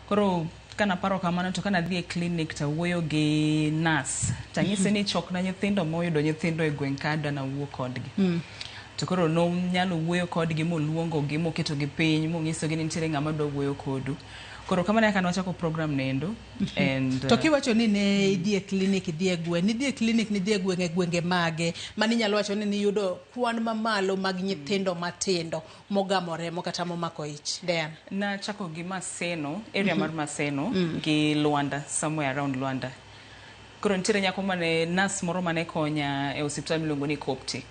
Koro Kanaparo kamano to kanadhi e clinic tawuoyo gi nurse tanyise ni chokna nyithindo moyudo nyithindo e gweng' ka adwa nawuo kodgi. To koro nonyalo wuoyo kodgi moluongogi moketogi piny monyisogi ni nitiere ng'ama dwa wuoyo kodu. Koro kamano e kaka ne wachako program noendo and To kiwacho ni ne idhi e clinic idhi e gweng', nidhi e clinic nidhi e gweng' e gwenge mage mani inyalo wacho ni niyudo kwan mamalo mag nyithindo matindo mogamo remo kata momako ich? Diana. Nachako gi Maseno, area mar Maseno gi Luanda, somewhere around Luanda. Koro nitiere nyako mane nurse moro mane konya e osiptal miluongo ni Coptic.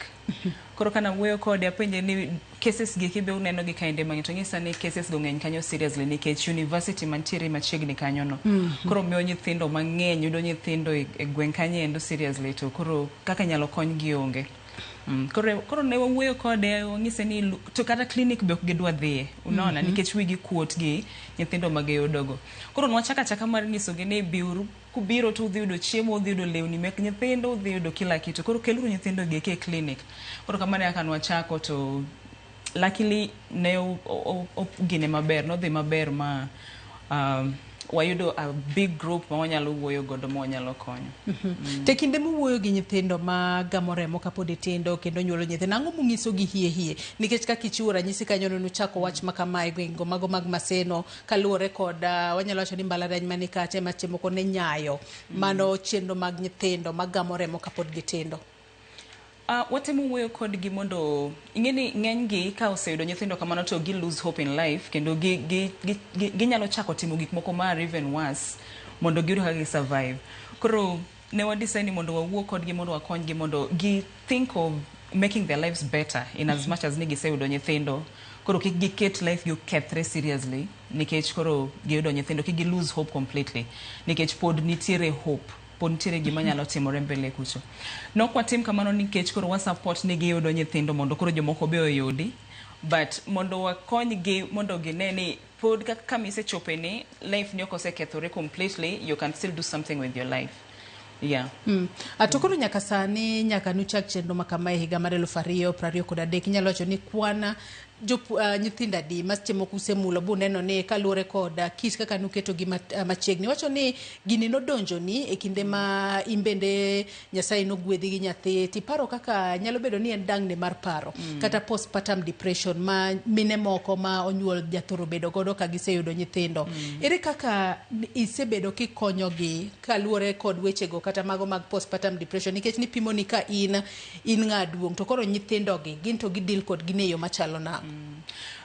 Koro kana wuoyo kode apenje ni cases gi eki be uneno gi kaende mang'eny to onyisa ni cases go ng'eny kanyo seriously nikech university mantiere machiegni kanyo no. Koro miyo nyithindo mang'eny yudo nyithindo e gweng' kanyo endo seriously to koro kaka inyalo konygi onge. Koro ne wawuoyo kode wanyise ni to kata clinic be ok gidwa dhiye unaona nikech wigi kuot gi nyithindo ma giyudogo. Koro nwachako achaka mar nyisogi ni biuru kubiro to udhi yudo chiemo, udhi yudo lewni mek nyithindo, udhi yudo kila kitu. Koro keluru nyithindo gi eki e clinic. Koro kamano e kaka nwachako to luckily ne gine maber, nodhi maber ma wayudo a big group ma wanyalo wuoyo godo ma wanyalo konyo. To e kinde muwuoyo gi nyithindo ma gamo remo kapod tindo kendo nyuolo nyithindo, ang'o munyisogi hie hie? Nikech kaka ichiwo ranyisi kanyo nuchako wach ma kama e gwengego mago mag Maseno kaluwore kod wanyalo wacho ni mbalariany mani kacha ema seche moko ne nyayo mano chenro mag nyithindo magamo remo kapod gitindo. Watemo wuoyo kodgi mondo ing'e ni ng'eny gi ka oseyudo nyithindo kamano to gi lose hope in life kendo ginyalo chako timo gik moko ma are even worse mondo giyud kaka gi survive. Koro ne wa decide ni mondo wawuo kodgi mondo wakonygi mondo gi think of making their lives better in as much as ni giseyudo nyithindo. Koro kik giket life gi okethre seriously nikech koro giyudo nyithindo, kik gi lose hope completely nikech pod nitiere hope, pod nitiere gima nyalo timore mbele kucho. Nok watim kamano nikech koro wa support ni giyudo nyithindo mondo koro jomoko be oyudi, but mondo wakonygi mondo gine ni pod kama isechope ni life ni ok osekethore completely, you can still do something with your life. Yeah. To koro nyaka sani, nyaka nuchak chenro ma kama e higa mar 2023, inyalo wacho ni kwan nyithindo adi ma seche moko usemulo buneno ni kaluwore kod kit kaka nuketogi machiegni. Iwacho ni gini nodonjoni e kinde ma in bende Nyasaye nogwedhi gi nyathi, tiparo kaka nyalo bedo ni en dangni mar paro kata postpartum depression ma mine moko ma onyuol jathoro bedo godo ka giseyudo nyithindo. Ere kaka isebedo kikonyogi kaluwore kod wechego kata mago mag postpartum depression, nikech nipimo ni ka in ng'a duong' to koro nyithindogi gin to gideal kodgi e yo machalo nang'o?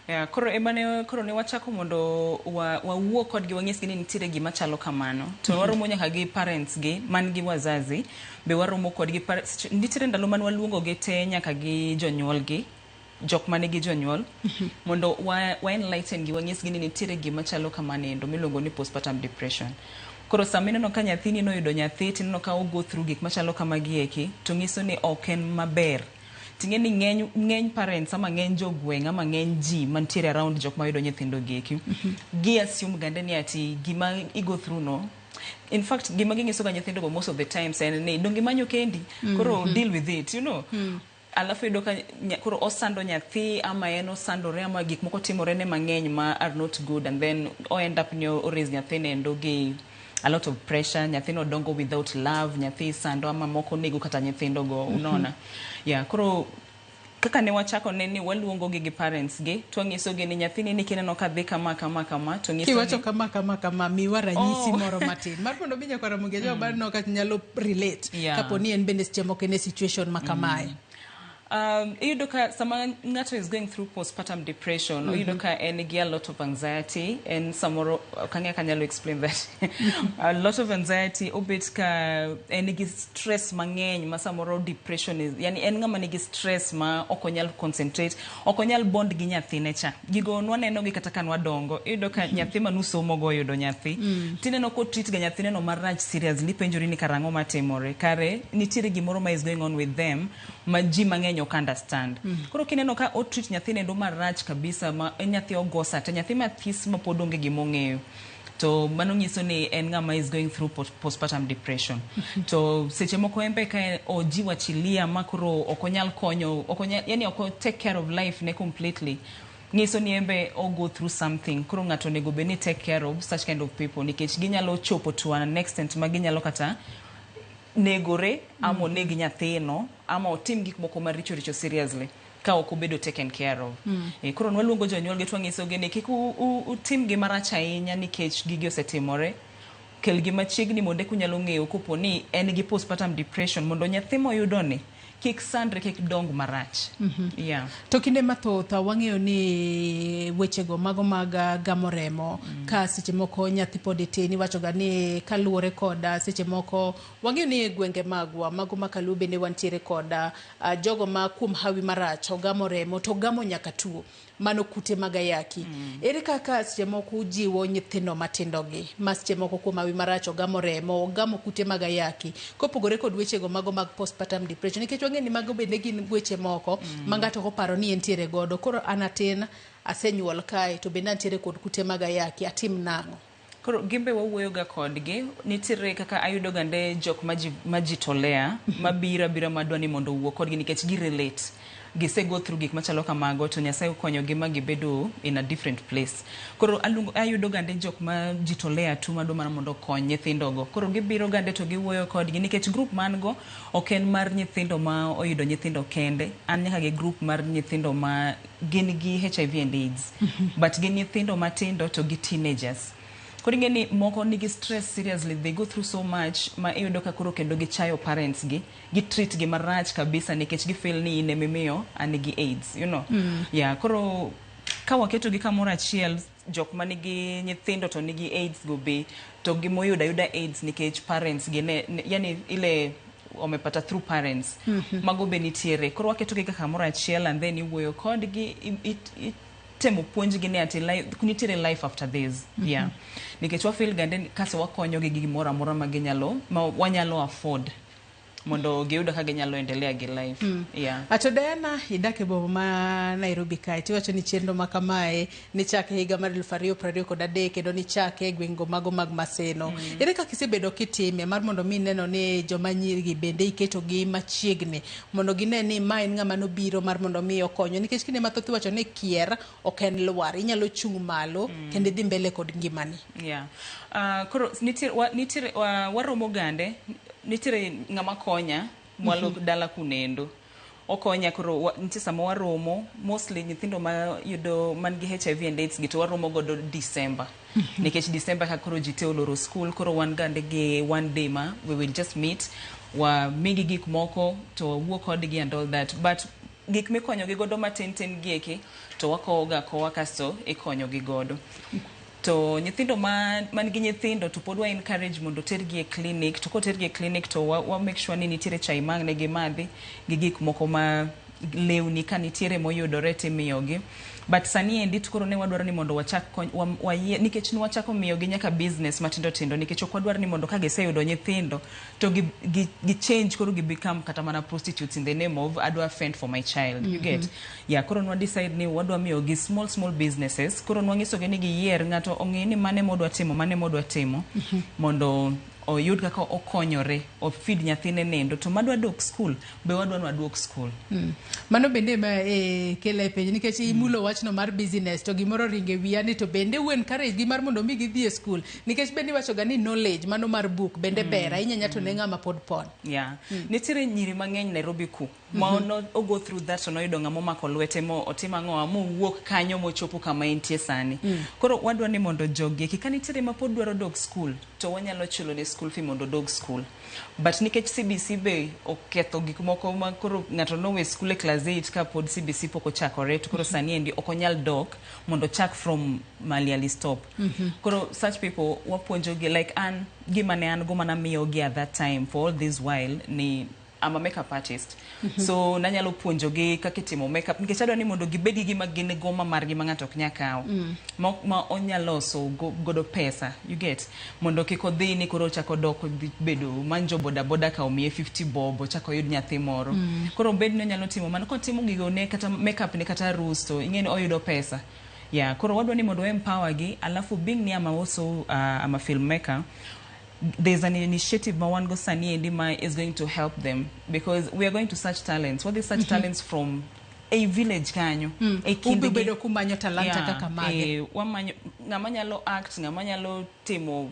Yeah, koro emane koro ne wachako mondo wawuo kodgi wanyisgi ni nitiere gima chalo kamano. To waromo nyaka gi parents gi man gi wazazi be waromo kodgi. Nitiere ndalo mane waluongo gi te nyaka gi jonyuol gi, jok manigi jonyuol mondo wa enlighten gi wanyisgi ni nitiere gima chalo kamano endo miluongo ni postpartum depression. Koro sama ineno ka nyathini noyudo nyathi tineno ka o go through gik machalo kamagi eki to nyiso ni ok en maber. Ting'e ni ng'eny parents ama ng'eny jogweng' ama ng'eny ji mantiere around jok mayudo nyithindo gi eki gi assume gande ni ati gima i go through no. In fact, gima ginyiso ga nyithindo go most of the times en ni donge imanyo kendi, koro deal with it, you know. Alafu iyudo ka koro osando nyathi ama en osandore ama gik moko timore ne mang'eny ma are not good, and then o end up ni o raise nyathine endo gi a lot of pressure. Nyathino dongo without love, nyathi sando ama moko nego kata nyithindo go, unaona. Yeah, koro kaka ne wachako ne ni waluongo gi parents gi to wanyiso gi ni nyathini ni kineno ka dhi kama kama kama to nyiso Kiwacho kama kama kama, miwa ranyisi moro matin mar mondo mi nyakwara Ramogi Ajwang' no ka nyalo relate kapo ni en bende seche moko en e situation ma kamae. Iyudo ka sama ng'ato is going through postpartum depression, oyudo ka en gi a lot of anxiety, en samoro ok ang'e ka anyalo explain that. A lot of anxiety, obet ka en gi stress mang'eny ma samoro depression is, yani en ng'ama nigi stress ma ok onyal concentrate, ok onyal bond gi nyathine cha. Gigo nwaneno gi kata ka nwadongo, iyudo ka nyathi manusomo go oyudo nyathi. Tineno ko treat ga nyathine no marach seriously, ipenjori ni karang'o matimore. Kare nitiere gimoro ma is going on with them ma ji mang'eny ok understand. Koro kineno ka o treat nyathine endo marach kabisa ma en nyathi ogosa te, nyathi mathis ma pod onge gima ong'eyo. To mano nyiso ni en ng'ama is going through postpartum depression. To seche moko en be ka ojiwachilia ma koro ok onyal konyo, ok onyal, yani ok o take care of life ne completely. Nyiso ni embe o go through something. Koro ng'ato onego bed ni take care of such kind of people nikech ginyalo chopo to an extent ma ginyalo kata negore ama oneg nyathino ama otim gik moko maricho richo seriously ka ok obedo taken care of. Koro nwaluongo jonyuol gi to wanyisogi ni kik utim gi marach ahinya nikech gigi osetimore. Kelgi machiegni mondo eka unyalo ng'eyo kopo ni en gi postpartum depression mondo nyathi moyudo ni kik sandre kik dong marach. Yeah. To kinde mathoth wang'eyo ni wechego mago mag gamo remo ka seche moko nyathi pod tin iwacho ga ni kaluwore kod seche moko wang'eyo ni e gwenge magwa mago ma kaluo bende wantiere kod jogo ma kuom hawi marach ogamo remo to ogamo nyaka tuo mano kute mag ayaki. Ere kaka seche moko ujiwo nyithindo matindo gi ma seche moko kuom hawi marach ogamo remo ogamo kute mag ayaki kopogore kod wechego mago mag postpartum depression nikech wang'eyo ni mago bende gin weche moko ma ng'ato ok oparo ni entiere godo koro an atin asenyuol kae to bende antiere kod kute mag ayaki atim nang'o? Koro gimbe wawuoyo ga kodgi nitiere kaka ayudo gande jok majitolea mabiro abira madwa ni mondo owuo kodgi nikech gi relate gise go through gik machalo kamago to Nyasaye okonyogi ma gibedo in a different place. Koro ayudo gande jok ma jitolea tu madwa mana mondo okony nyithindogo. Koro gibiro gande to giwuoyo kodgi nikech group man go ok en mar nyithindo ma oyudo nyithindo kende. An nyaka gi group mar nyithindo ma gin gi HIV and AIDS but gin nyithindo matindo to gi teenagers. Koro ing'e ni moko nigi stress seriously, they go through so much ma iyudo ka koro kendo gichayo parents gi, gi treat gi marach kabisa nikech gi feel ni in emimiyo an gi AIDS. Yeah, koro ka waketo gi kamoro achiel jok manigi nyithindo to nigi AIDS go be to gimoyudo ayuda AIDS nikech parents gi ne yani ile wamepata through parents. Mago be nitiere. Koro waketo gi kamoro achiel and then iwuoyo kodgi itemo puonjgi ni ati nitiere life after this. Yeah, nikech wa feel gande ni kaso wakonyogi gi gimoro amora ma ginyalo ma wanyalo afford mondo giyud kaka ginyalo endelea gi life. Yeah. Ato Diana, idak e boma ma Nairobi kae tiwacho ni chenro ma kamae nichake higa mar 2023 kendo nichake e gwengego mago mag Maseno. Ere kaka isebedo kitime mar mondo mi neno ni joma nyirigi bende iketogi machiegni mondo gine ni ma en ng'ama nobiro mar mondo mi okonyo nikech kinde mathoth iwacho ni kier ok en lwar inyalo chung' malo kendo idhi mbele kod ngimani. Yeah. Koro nitiere waromo gande nitiere ng'ama konya mwalo dala kunendo okonya koro nitie sama waromo mostly nyithindo ma yudo man gi HIV and AIDS gi to waromo godo December nikech December ka koro ji te oloro school koro wan gande gi one day ma we will just meet wa migi gik moko to wawuo kodgi and all that but gik mikonyogi godo matin tin gi eki to wakowo ga kowa kasto ikonyogi godo to nyithindo ma man gi nyithindo to pod wa encourage mondo tergi e clinic to kotergi e clinic to wa make sure ni nitiere chai ma ang' ne gimadhi gi gik moko ma lewni ka nitiere moyudore timiyogi but sani endi to koro ne wadwaro ni mondo wachak wayie nikech nwachako miyogi nyaka business matindo tindo nikech ok wadwar ni mondo ka giseyudo nyithindo to gi change koro gi become kata mana prostitutes in the name of adwa fend for my child. You get? Yeah, koro nwa decide ni wadwa miyogi small small businesses koro nwanyisogi ni giyier ng'ato ong'e ni mane modwa timo mane modwa timo mondo oyud kaka okonyore ofeed nyathine nendo to madwa dok school be wadwa ni waduok school. Mano bende ma kela e penjo nikech imulo wachno mar business to gimoro ringe wiya ni to bende u encourage gi mar mondo mi gidhi e school nikech bende iwacho ga ni knowledge mano mar book bende ber ahinya nya to ne ng'ama pod pon. Yeah. Nitiere nyiri mang'eny Nairobi ku ma no o go through that to noyudo ng'ama omako lwete mo otimo ang'owa mowuok kanyo mochopo kama entie sani. Koro wadwa ni mondo jogi eki ka nitiere ma pod dwaro dok school to wanyalo chulo ne school fee mondo odog school but nikech CBC be oketho gik moko ma koro ng'ato nowe school e class 8 ka pod CBC pok ochakore to koro sani endi ok onyal dok mondo ochak from mali ali stop. Koro such people wapuonjogi like an gima ne an go mana miyogi at that time for all this while ni I'm a makeup artist. So nanyalo puonjogi kaka itimo makeup nikech adwa ni mondo gibed gi gima gin go ma margi ma ng'ato ok nyal kawo. Ma onyalo loso godo pesa, you get? Mondo kik odhi ni koro ochako dok odhi bedo manjo boda boda ka omiye 50 bob ochako oyud nyathi moro. Koro obed ni onyalo timo mano kotimo gigo ne kata makeup ne kata arus to ing'e ni oyudo pesa. Yeah, koro wadwa ni mondo empower gi alafu being ni I'm also I'm a filmmaker there's an initiative ma wan go sani endi ma is going to help them because we are going to search talents. What is search talents from Ei village kanyo. E Ubi kindgi- bedo kumanyo talanta kaka mage. Wamanyo ng'ama nyalo act, ng'ama nyalo timo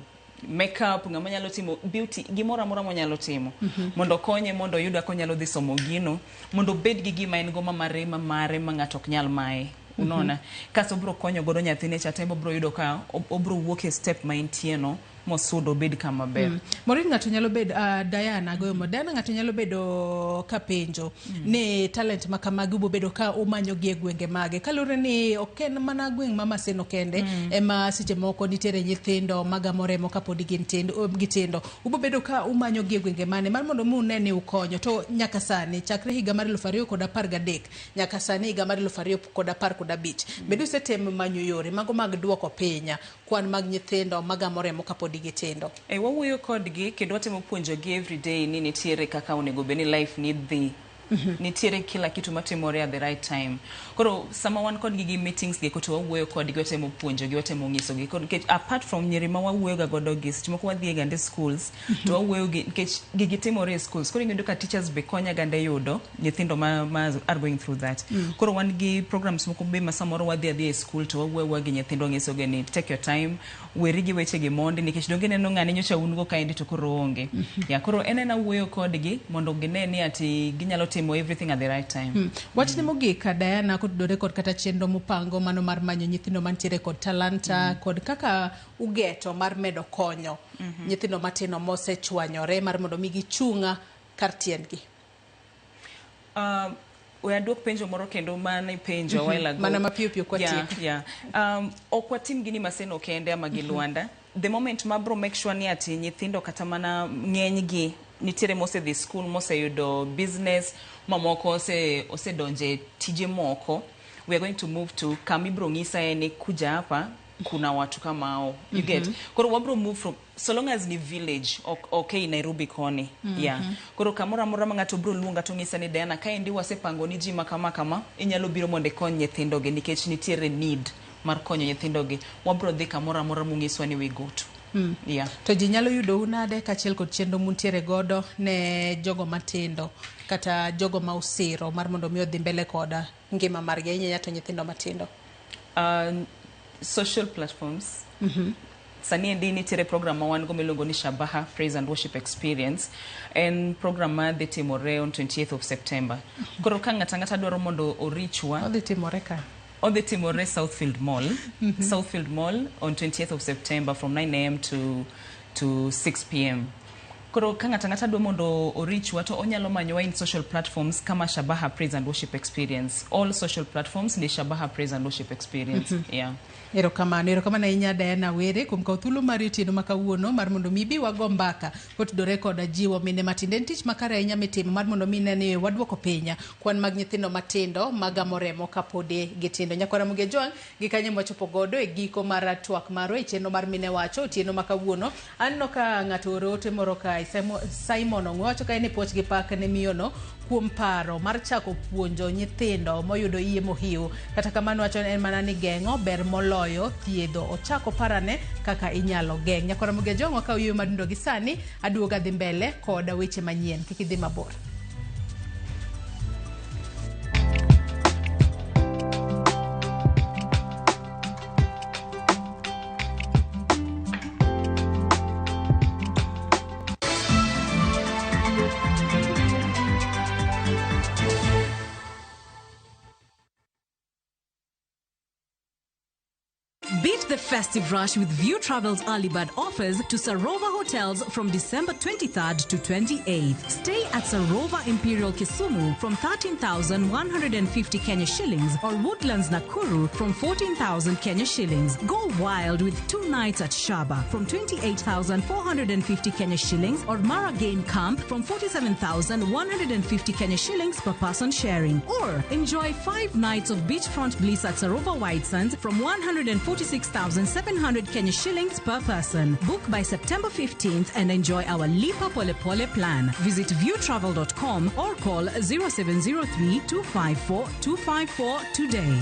makeup, ng'ama nyalo timo beauty, gimoro amora monyalo timo mondo okonye mondo oyud kaka onyalo dhi somo gino, mondo obed gi gima en go mamare mamare ma ng'ato ok nyal maye. Unaona? Kasto obiro konyo godo nyathine cha tembe obiro yudo ka obiro wuok e step ma entie no mosudo obed kama ber. Maureen, ng'ato nyalo bedo Diana goyo mo. Diana, ng'ato nyalo bedo ka penjo ni talent ma kamagi ubo bedo ka umanyo gi e gwenge mage, kaluwore ni ok en mana gweng' ma Maseno kende ema seche moko nitiere nyithindo magamo remo kapod gin tindo, gitindo. Ubo bedo ka umanyo gi e gwenge mane mar mondo mi une ni ukonyo to nyaka sani chakre higa mar 2013 nyaka sani higa mar 2015 bende usetemo manyo yore mago mag duoko piny kwan mag nyithindo magamo remo kapod gitindo? Wawuoyo kodgi kendo watemo puonjogi everyday ni nitiere kaka onego bed ni life ni dhi. Nitiere kila kitu matimore at the right time. Koro sama wan kodgi gi meetings gi to wawuoyo kodgi, watemo puonjogi, watemo nyisogi. Koro nikech apart from nyiri ma wawuoyo ga godo gi, seche moko wadhi e gande schools to wawuoyo gi nikech gigi timore e schools. Koro iyudo ka teachers be konya gande yudo nyithindo ma are going through that. Koro wan gi programs moko be ma samoro wadhi adhiya e school to wawuoyo gi nyithindo, wanyisogi ni take your time, weri gi weche gi mondi nikech donge ineno ng'ani nyocha un go kaendi to koro oonge. Ya, koro en ena wuoyo kodgi mondo gine ni ati ginyalo timo everything at the right time. Wachni mogik, Diana, kotudore kod kata chenro mupango mano mar manyo nyithindo mantiere kod talanta kod kaka ugeto mar medo konyo nyithindo matindo mosechwanyore mar mondo mi gichung' kar tiendgi. We aduok penjo moro kendo mane penjo a while ago. Mana mapiyo piyo kwatieko. Yeah. Ok watim gini Maseno kende ama gi Luanda. The moment mabro make sure ni ati nyithindo kata mana ng'eny gi nitiere mosedhi school, moseyudo business, mamoko osedonje tije moko, we are going to move to kama ibro ng'isa en ni kuja hapa kuna watu kama hao, you get? Koro wabro move from, so long as ni village, ok Nairobi koni. Yeah, koro kamoro amora ma ng'ato bro luonga to ng'isa ni Diana, kaendi wasepango ni ji ma kama kama inyalo biro mondo ikony nyithindogi nikech nitiere need mar konyo nyithindogi, wabro dhi kamoro amora mung'iswa ni we go to. Yeah. To ji nyalo yudou nade kaachiel kod chenro muntiere godo ne jogo matindo kata jogo ma usiro mar mondo mi odhi mbele kod ngima margi, ahinya to nyithindo matindo? Social platforms. Sani endi nitiere program ma wan go miluongo ni Shabaha Praise and Worship Experience. En program ma dhi timore on 28th of September. Koro ka ng'ato ang'ata dwaro mondo orichwa, Odhi timore ka? Odhi timore Southfield Mall. Southfield Mall on 28th of September from 9 am to 6 pm. Koro ka ng'ato ang'ata dwa mondo orichwa to onyalo manyowa in social platforms kama Shabaha Praise and Worship Experience. All social platforms ni Shabaha Praise and Worship Experience. Yeah. Erokamano, erokamano ahinya Diana Were kuom kawo thuolo mari otieno ma kawuono mar mondo mi ibi wago mbaka kotudore kod jiwo mine matindo. En tich makare ahinya mitimo mar mondo mi ne ni waduoko piny kwan mag nyithindo matindo magamo remo kapod gitindo. Nyakwara Muge Jwang' gi kanyo mwachopo godo e giko mar twak marwa e chenro mar Mine Wacho otieno ma kawuono. Aneno ka ng'ato oro ote moro kae, Simon Ong'we wacho ka en e puoch gi pak ne miyono kuom paro mar chako puonjo nyithindo moyudo iye mohiu. Kata kamano wacho en mana ni geng'o ber moloyo thiedho. Ochako parane kaka inyalo geng'. Nyakwara Muge Jwang' wakaw yueyo madundo gi sani aduoga dhi mbele kod weche manyien. Kik idhi mabor. Beat the festive rush with View Travel's early bird offers to Sarova Hotels from December 23rd to 28th. Stay at Sarova Imperial Kisumu from 13,150 Kenya shillings or Woodlands Nakuru from 14,000 Kenya shillings. Go wild with 2 nights at Shaba from 28,450 Kenya shillings or Mara Game Camp from 47,150 Kenya shillings per person sharing. Or enjoy 5 nights of beachfront bliss at Sarova White Sands from 146,700 Kenya shillings per person. Book by September 15th and enjoy our Lipa Pole Pole plan. Visit viewtravel.com or call 0703 254 254 today.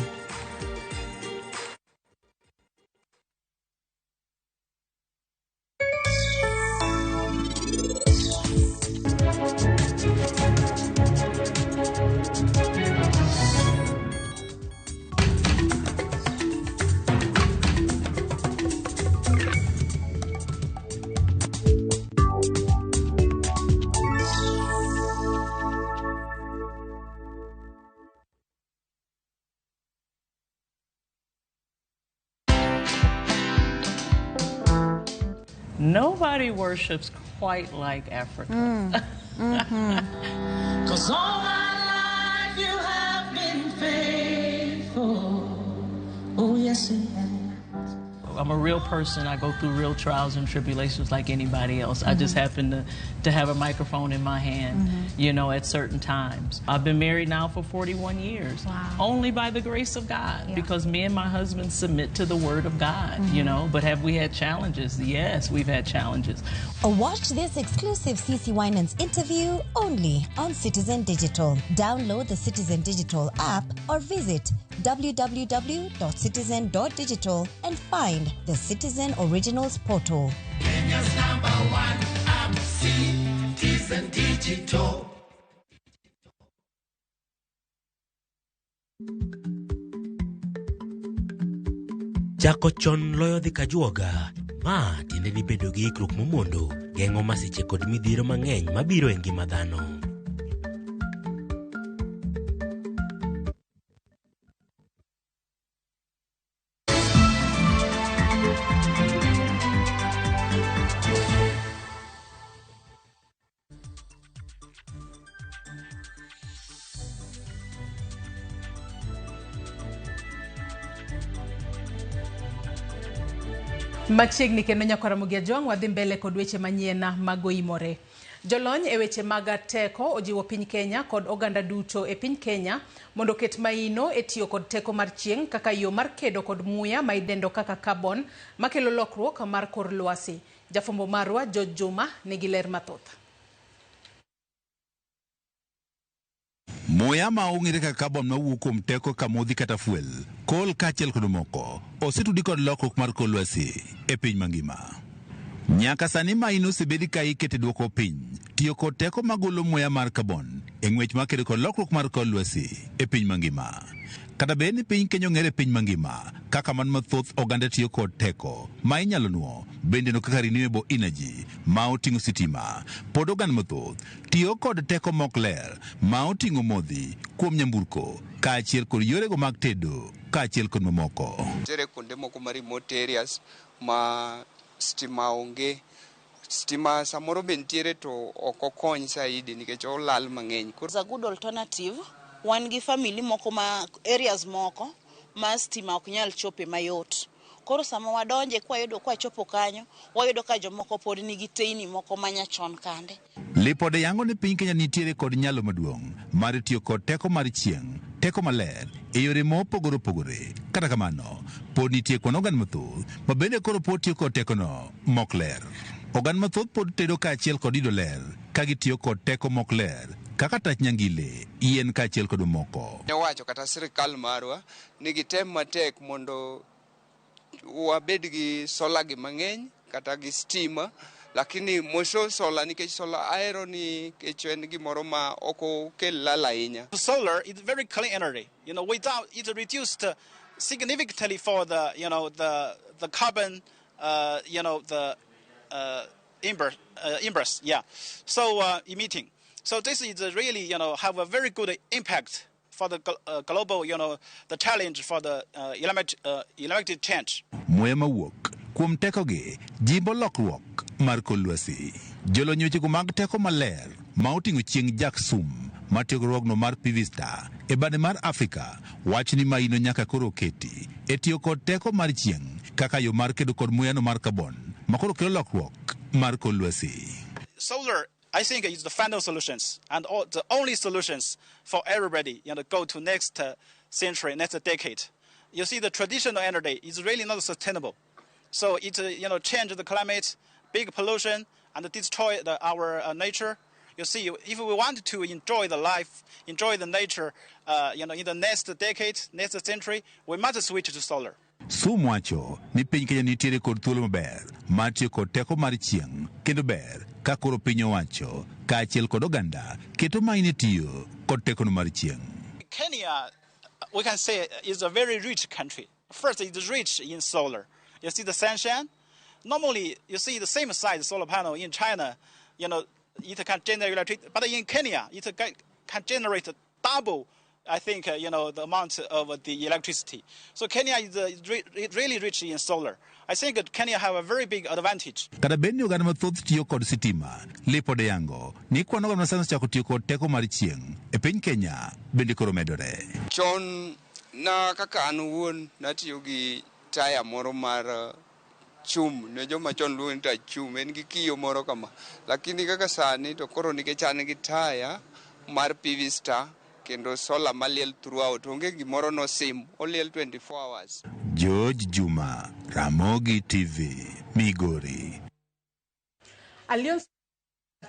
Nobody worships quite like Africa. Cause all my life you have been faithful. Oh, yes, you have. I'm a real person. I go through real trials and tribulations like anybody else. I just happen to have a microphone in my hand, you know, at certain times. I've been married now for 41 years. Wow. Only by the grace of God, because me and my husband submit to the word of God, you know. But have we had challenges? Yes, we've had challenges. Watch this exclusive CC Winans interview only on Citizen Digital. Download the Citizen Digital app or visit www.citizen.digital and find the Citizen Originals portal. Kenya's number one app, Citizen Digital. Chako chon loyo dhi kajuoga. Ma tiende ni bedo gi ikruok momondo geng'o masiche kod midhiero mang'eny mabiro e ngima dhano. Machiegni kendo nyakwara Mugia Jwang' wadhi mbele kod weche manyien mag oimore. Jolony e weche mag teko ojiwo piny Kenya kod oganda duto e piny Kenya mondo oket maino e tiyo kod teko mar chieng' kaka yo mar kedo kod muya ma idendo kaka carbon makelo lokruok mar kor lwasi. Jafwambo marwa George Juma nigi ler mathoth. Muya ma ong'ere kaka carbon mawuok kuom teko kamodhi kata fuel, coal kaachiel kod moko, osetudi kod lokruok mar kor lwasi e piny mangima. Nyaka sani maino osebedi ka ikete duoko piny tiyo kod teko magolo muya mar carbon e ng'wech mar kedo kod lokruok mar kor lwasi e piny mangima. Kata bed ni piny Kenya ong'ere e piny mangima kaka man mathoth oganda tiyo kod teko ma inyalo nuo bende no kaka renewable energy ma oting'o sitima, pod oganda mathoth tiyo kod teko mok ler ma oting'o modhi kuom nyamburko kaachiel kod yorego mag tedo kaachiel kod mamoko. Nitiere kuonde moko ma remote areas ma stima onge. Stima samoro be nitiere to ok okony saidi nikech olal mang'eny. It's a good alternative. Wan gi family moko ma areas moko ma stima ok nyal chope mayot. Koro sama wadonje kwayudo kwachopo kanyo, wayudo ka jomoko pod nigi teyni moko manyachon kande. Lipode yango ni piny Kenya nitiere kod nyalo maduong' mar tiyo kod teko mar chieng', teko maler e yore mopogore opogore. Kata kamano, pod nitie kuond oganda mathoth ma bende koro pod tiyo kod tekono mok ler. Oganda mathoth pod tedo kaachiel kod yudo ler ka gitiyo kod teko mok ler kaka tach nyangile, yien kaachiel kod mamoko. Owacho kata sirikal marwa ni gitem matek mondo wabed gi sola gi mang'eny kata gi stima, lakini mosho sola nikech sola ahero nikech en gimoro ma ok okel lal ahinya. Solar is very clean energy. You know, without it reduced significantly for the, you know, the carbon, you know, the embers, yeah. So emitting. So this is really, you know, have a very good impact for the global, you know, the challenge for the electric change. Muya mawuok kuom tekogi jimbo lokruok mar kor lwasi. Jolony wechego mag teko maler ma oting'o chieng' Jack Sum ma tiegruogno mar PV Star e bade mar Afrika wacho ni maino nyaka koro keti e tiyo kod teko mar chieng' kaka yo mar kedo kod muyano mar carbon ma koro kelo lokruok mar kor lwasi. Solar, I think, is the final solutions and all, the only solutions for everybody, you know, go to next century, next decade. You see, the traditional energy is really not sustainable. So it, you know, change the climate, big pollution, and destroy our nature. You see, if we want to enjoy the life, enjoy the nature, you know, in the next decade, next century, we must switch to solar. Sum wacho ni piny Kenya nitiere kod thuolo maber mar tiyo kod teko mar chieng' kendo ber ka koro piny owacho kaachiel kod oganda keto maino e tiyo kod tekono mar chieng'. Kenya, we can say, is a very rich country. First, it's rich in solar. You see the sunshine. Normally, you see the same size solar panel in China, you know, it can generate electricity, but in Kenya, it can generate double I think, the amount of the electricity. So Kenya is really rich in solar. I think that Kenya have a very big advantage. Kata bed ni oganda mathoth tiyo kod sitima, lipode yango ni kwan oganda masani osechako tiyo kod teko mar chieng' e piny Kenya bende koro medore. Chon na kaka an owuon natiyo gi taya moro mar chum, ne joma chon luongo ni tach chum, en gi kiyo moro kama. Lakini kaka sani to koro nikech an gi taya mar PV Star kendo solar maliel throughout, onge gimoro nosim, oliel 24 hours. George Juma, Ramogi TV, Migori. Alliance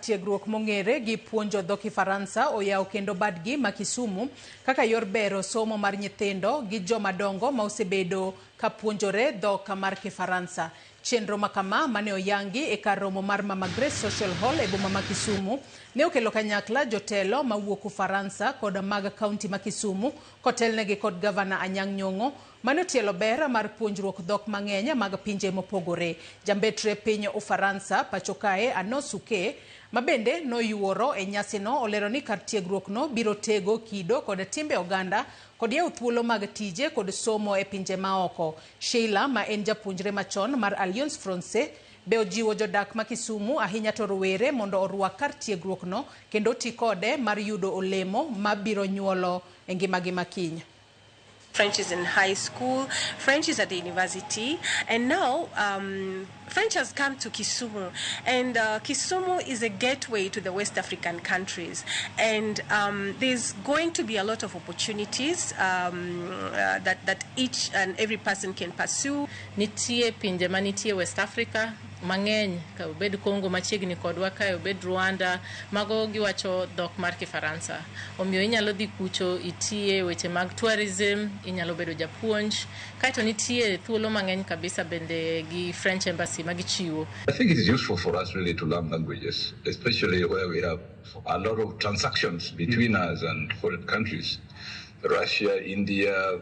tiegruok mong'ere gi puonjo dho Kifaransa oyawo kendo badgi ma Kisumu kaka yor bero somo mar nyithindo gi joma dongo ma osebedo ka puonjore dhok mar Kifaransa. Chenro makama mane oyangi e kar romo mar Mama Grace Social Hall e boma ma Kisumu ne okelo kanyakla jotelo mawuok Ufaransa kod mag kaunti ma Kisumu kotelnegi kod gavana Anyang' Nyong'o mane otielo ber mar puonjruok dhok mang'eny mag pinje mopogore. Jambetre piny Ufaransa pacho kae Arnaud Suke mabende noyuoro e nyasino olero ni kar tiegruok no biro tego kido kod timbe oganda kod yawo thuolo mag tije kod somo e pinje maoko. Sheila ma en japuonjre machon mar Alliance Francaise be ojiwo jodak ma Kisumu ahinya to rowere mondo orwak kar tiegruok no kendo ti kode mar yudo olemo mabiro nyuolo e ngimagi makiny. French is in high school, French is at the university, and now French has come to Kisumu. And Kisumu is a gateway to the West African countries. And there's going to be a lot of opportunities that each and every person can pursue. Nitie pinje manitie West Africa mang'eny, ka obed Congo machiegni kodwa kae, obed Rwanda, mago giwacho dhok mar Kifaransa. Omiyo inyalo dhi kucho itiye weche mag tourism, inyalo bedo japuonj, kaeto nitie thuolo mang'eny kabisa bende gi French Embassy magichiwo. I think it is useful for us really to learn languages, especially where we have a lot of transactions between us and foreign countries. Russia, India,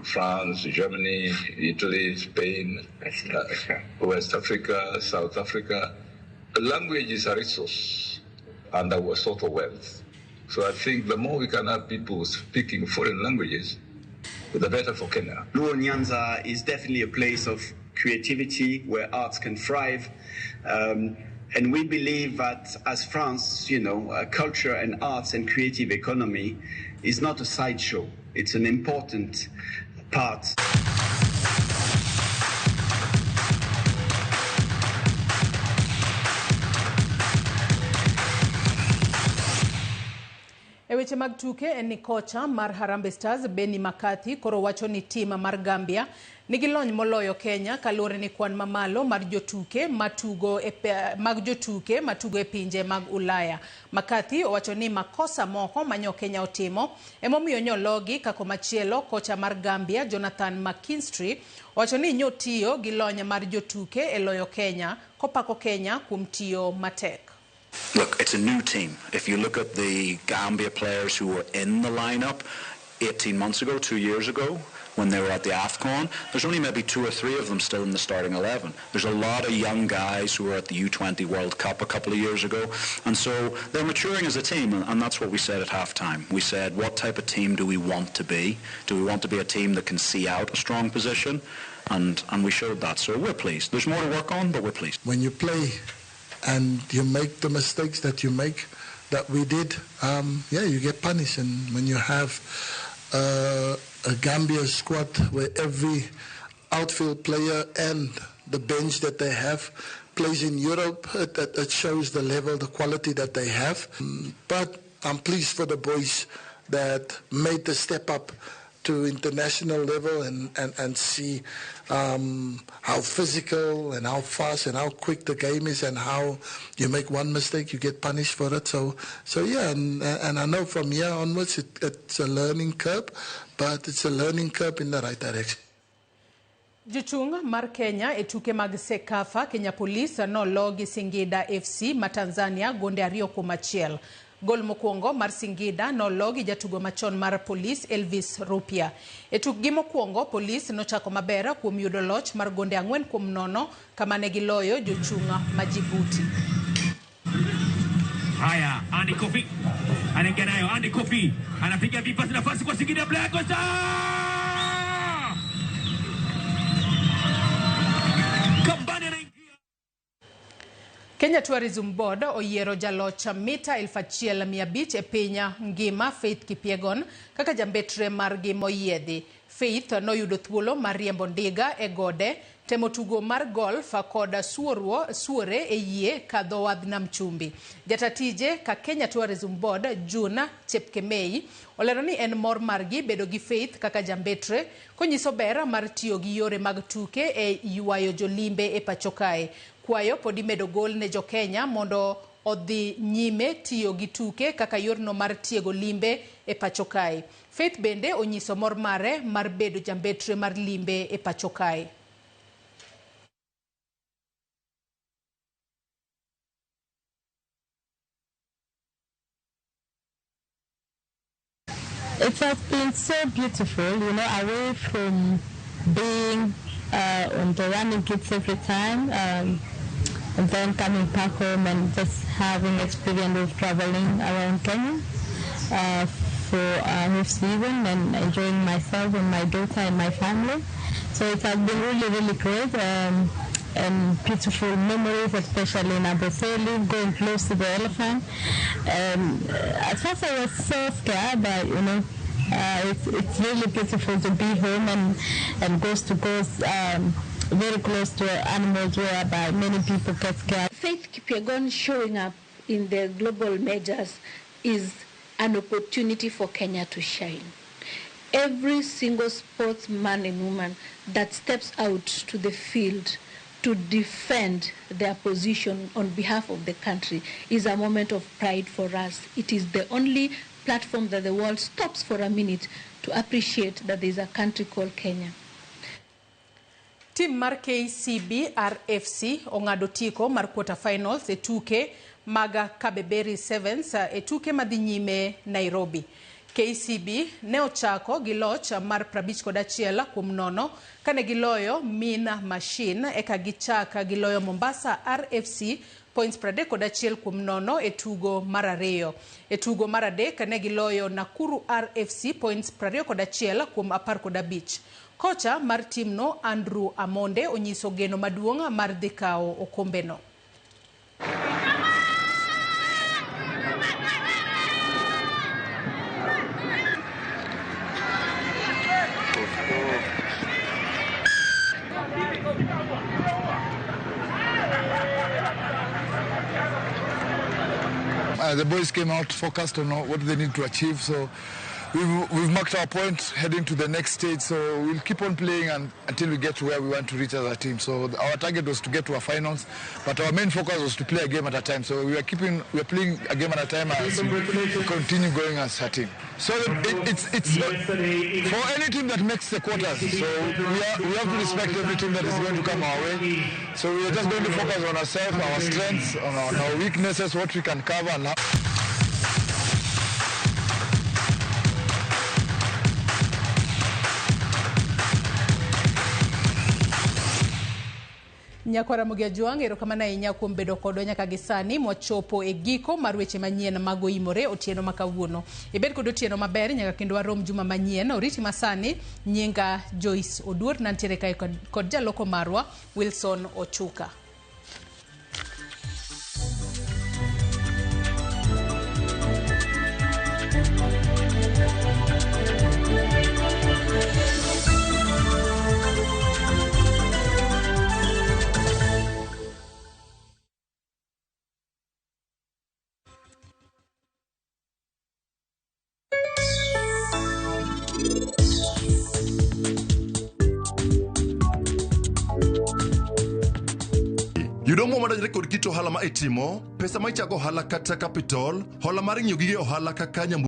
France, Germany, Italy, Spain, West Africa, South Africa. Language is a resource and our sort of wealth. So I think the more we can have people speaking foreign languages, the better for Kenya. Luo Nyanza is definitely a place of creativity where arts can thrive. And we believe that as France, culture and arts and creative economy is not a sideshow. It's an important part. E weche mag tuke en ni kocha mar Harambee Stars Benni McCarthy koro wacho ni tim mar Gambia nigi lony moloyo Kenya kaluwore ni kwan mamalo mar jotuke matugo e pinje mag Ulaya. McCarthy owacho ni makosa moko manyo Kenya otimo emomiyo nyologi kako machielo. Kocha mar Gambia Jonathan McKinstry owacho ni nyotiyo gi lony mar jotuke e loyo Kenya kopako Kenya kuom tiyo matek. Look, it's a new team. If you look at the Gambia players who were in the lineup 18 months ago, 2 years ago, when they were at the AFCON, there's only maybe 2 or 3 of them still in the starting 11. There's a lot of young guys who were at the U20 World Cup a couple of years ago, and so they're maturing as a team, and that's what we said at halftime. We said, what type of team do we want to be? Do we want to be a team that can see out a strong position? And we showed that, so we're pleased. There's more to work on, but we're pleased. When you play and you make the mistakes that you make, that we did, you get punished. And when you have a Gambia squad where every outfield player and the bench that they have plays in Europe, it shows the level, the quality that they have. But I'm pleased for the boys that made the step up to international level and see how physical and how fast and how quick the game is, and how you make one mistake, you get punished for it. So yeah, and I know from here onwards it's a learning curve, but it's a learning curve in the right direction. Jochung' mar Kenya e tuke mag CECAFA, Kenya Police nologi Singida FC ma Tanzania gonde 2-1. Gol mokwongo mar Singida nologi jatugo machon mar Police Elvis Rupia. E tukgi mokwongo Police nochako maber kuom yudo loch mar gonde 4-0 kama ne giloyo jochung' ma Djibouti. Haya, Andy Kofi. Anaingia nayo Andy Kofi, anapiga vipasi, nafasi kwa Singida Black Stars. Kambani anaingia. Kenya Tourism Board oyiero jaloch mita 1500 e piny ngima Faith Kipyegon kaka jambetre margi moyiedhi. Faith noyudo thuolo mar riembo ndiga e gode, temo tugo mar golf kod suore e yie kadho wadh nam chumbi. Jatatije ka Kenya Tourism Board June Chepkemei olero ni en mor margi bedo gi Faith kaka jambetre konyiso ber mar tiyo gi yore mag tuke e ywayo jolimbe e pacho kae. Kwayo pod imedo gol ne jokenya mondo odhi nyime tiyo gi tuke kaka yorno mar tiego limbe e pacho kae. Faith bende onyiso mor mare mar bedo jambetre mar limbe e pacho kae. It has been so beautiful, you know, away from being on the running kits every time, and then coming back home and just having experience of traveling around Kenya for a season and enjoying myself and my daughter and my family. So it has been really, really great and beautiful memories, especially in Amboseli, going close to the elephant. At first I was so scared, but you know, it's really beautiful to be home and goes to goes very close to animals whereby many people get scared. Faith Kipyegon showing up in the global majors is an opportunity for Kenya to shine. Every single sportsman and woman that steps out to the field to defend their position on behalf of the country is a moment of pride for us. It is the only platform that the world stops for a minute to appreciate that there is a country called Kenya. Team mar KCB RFC ong'ado tiko mar quarter finals e tuke mag Kabeberi Sevens e tuke madhi nyime Nairobi. KCB ne ochako gi loch mar 51-0 kane giloyo Mean Machine eka gichaka giloyo Mombasa RFC points 31-0 e tugo mar ariyo. E tugo mar adek ne giloyo Nakuru RFC points 21-15. Kocha mar timno Andrew Amonde onyiso geno maduong' mar dhi kawo okombeno. The boys came out focused on what they need to achieve, so we've marked our point heading to the next stage, so we'll keep on playing until we get to where we want to reach as a team. So our target was to get to our finals, but our main focus was to play a game at a time. So we are playing a game at a time as we continue going as a team. So it's for any team that makes the quarters. So we have to respect every team that is going to come our way. So we are just going to focus on ourselves, our strengths, on our weaknesses, what we can cover and how. Nyakwara Mugia Juang, erokamano ahinya kuom bedo kodwa nyaka gi sani mwachopo e giko mar weche manyien mag Oimore otieno ma kawuono. Ibed kod otieno maber nyaka kendo warom juma manyien. Oriti masani, nyinga Joyce Oduor, nantiere kae kod jaloko marwa Wilson Ochuka. Yudo omuom madonjore kod kit ohala ma itimo, pesa ma ichago ohala kata capital, hola mar ng'iewo gige ohala kaka nyamburko.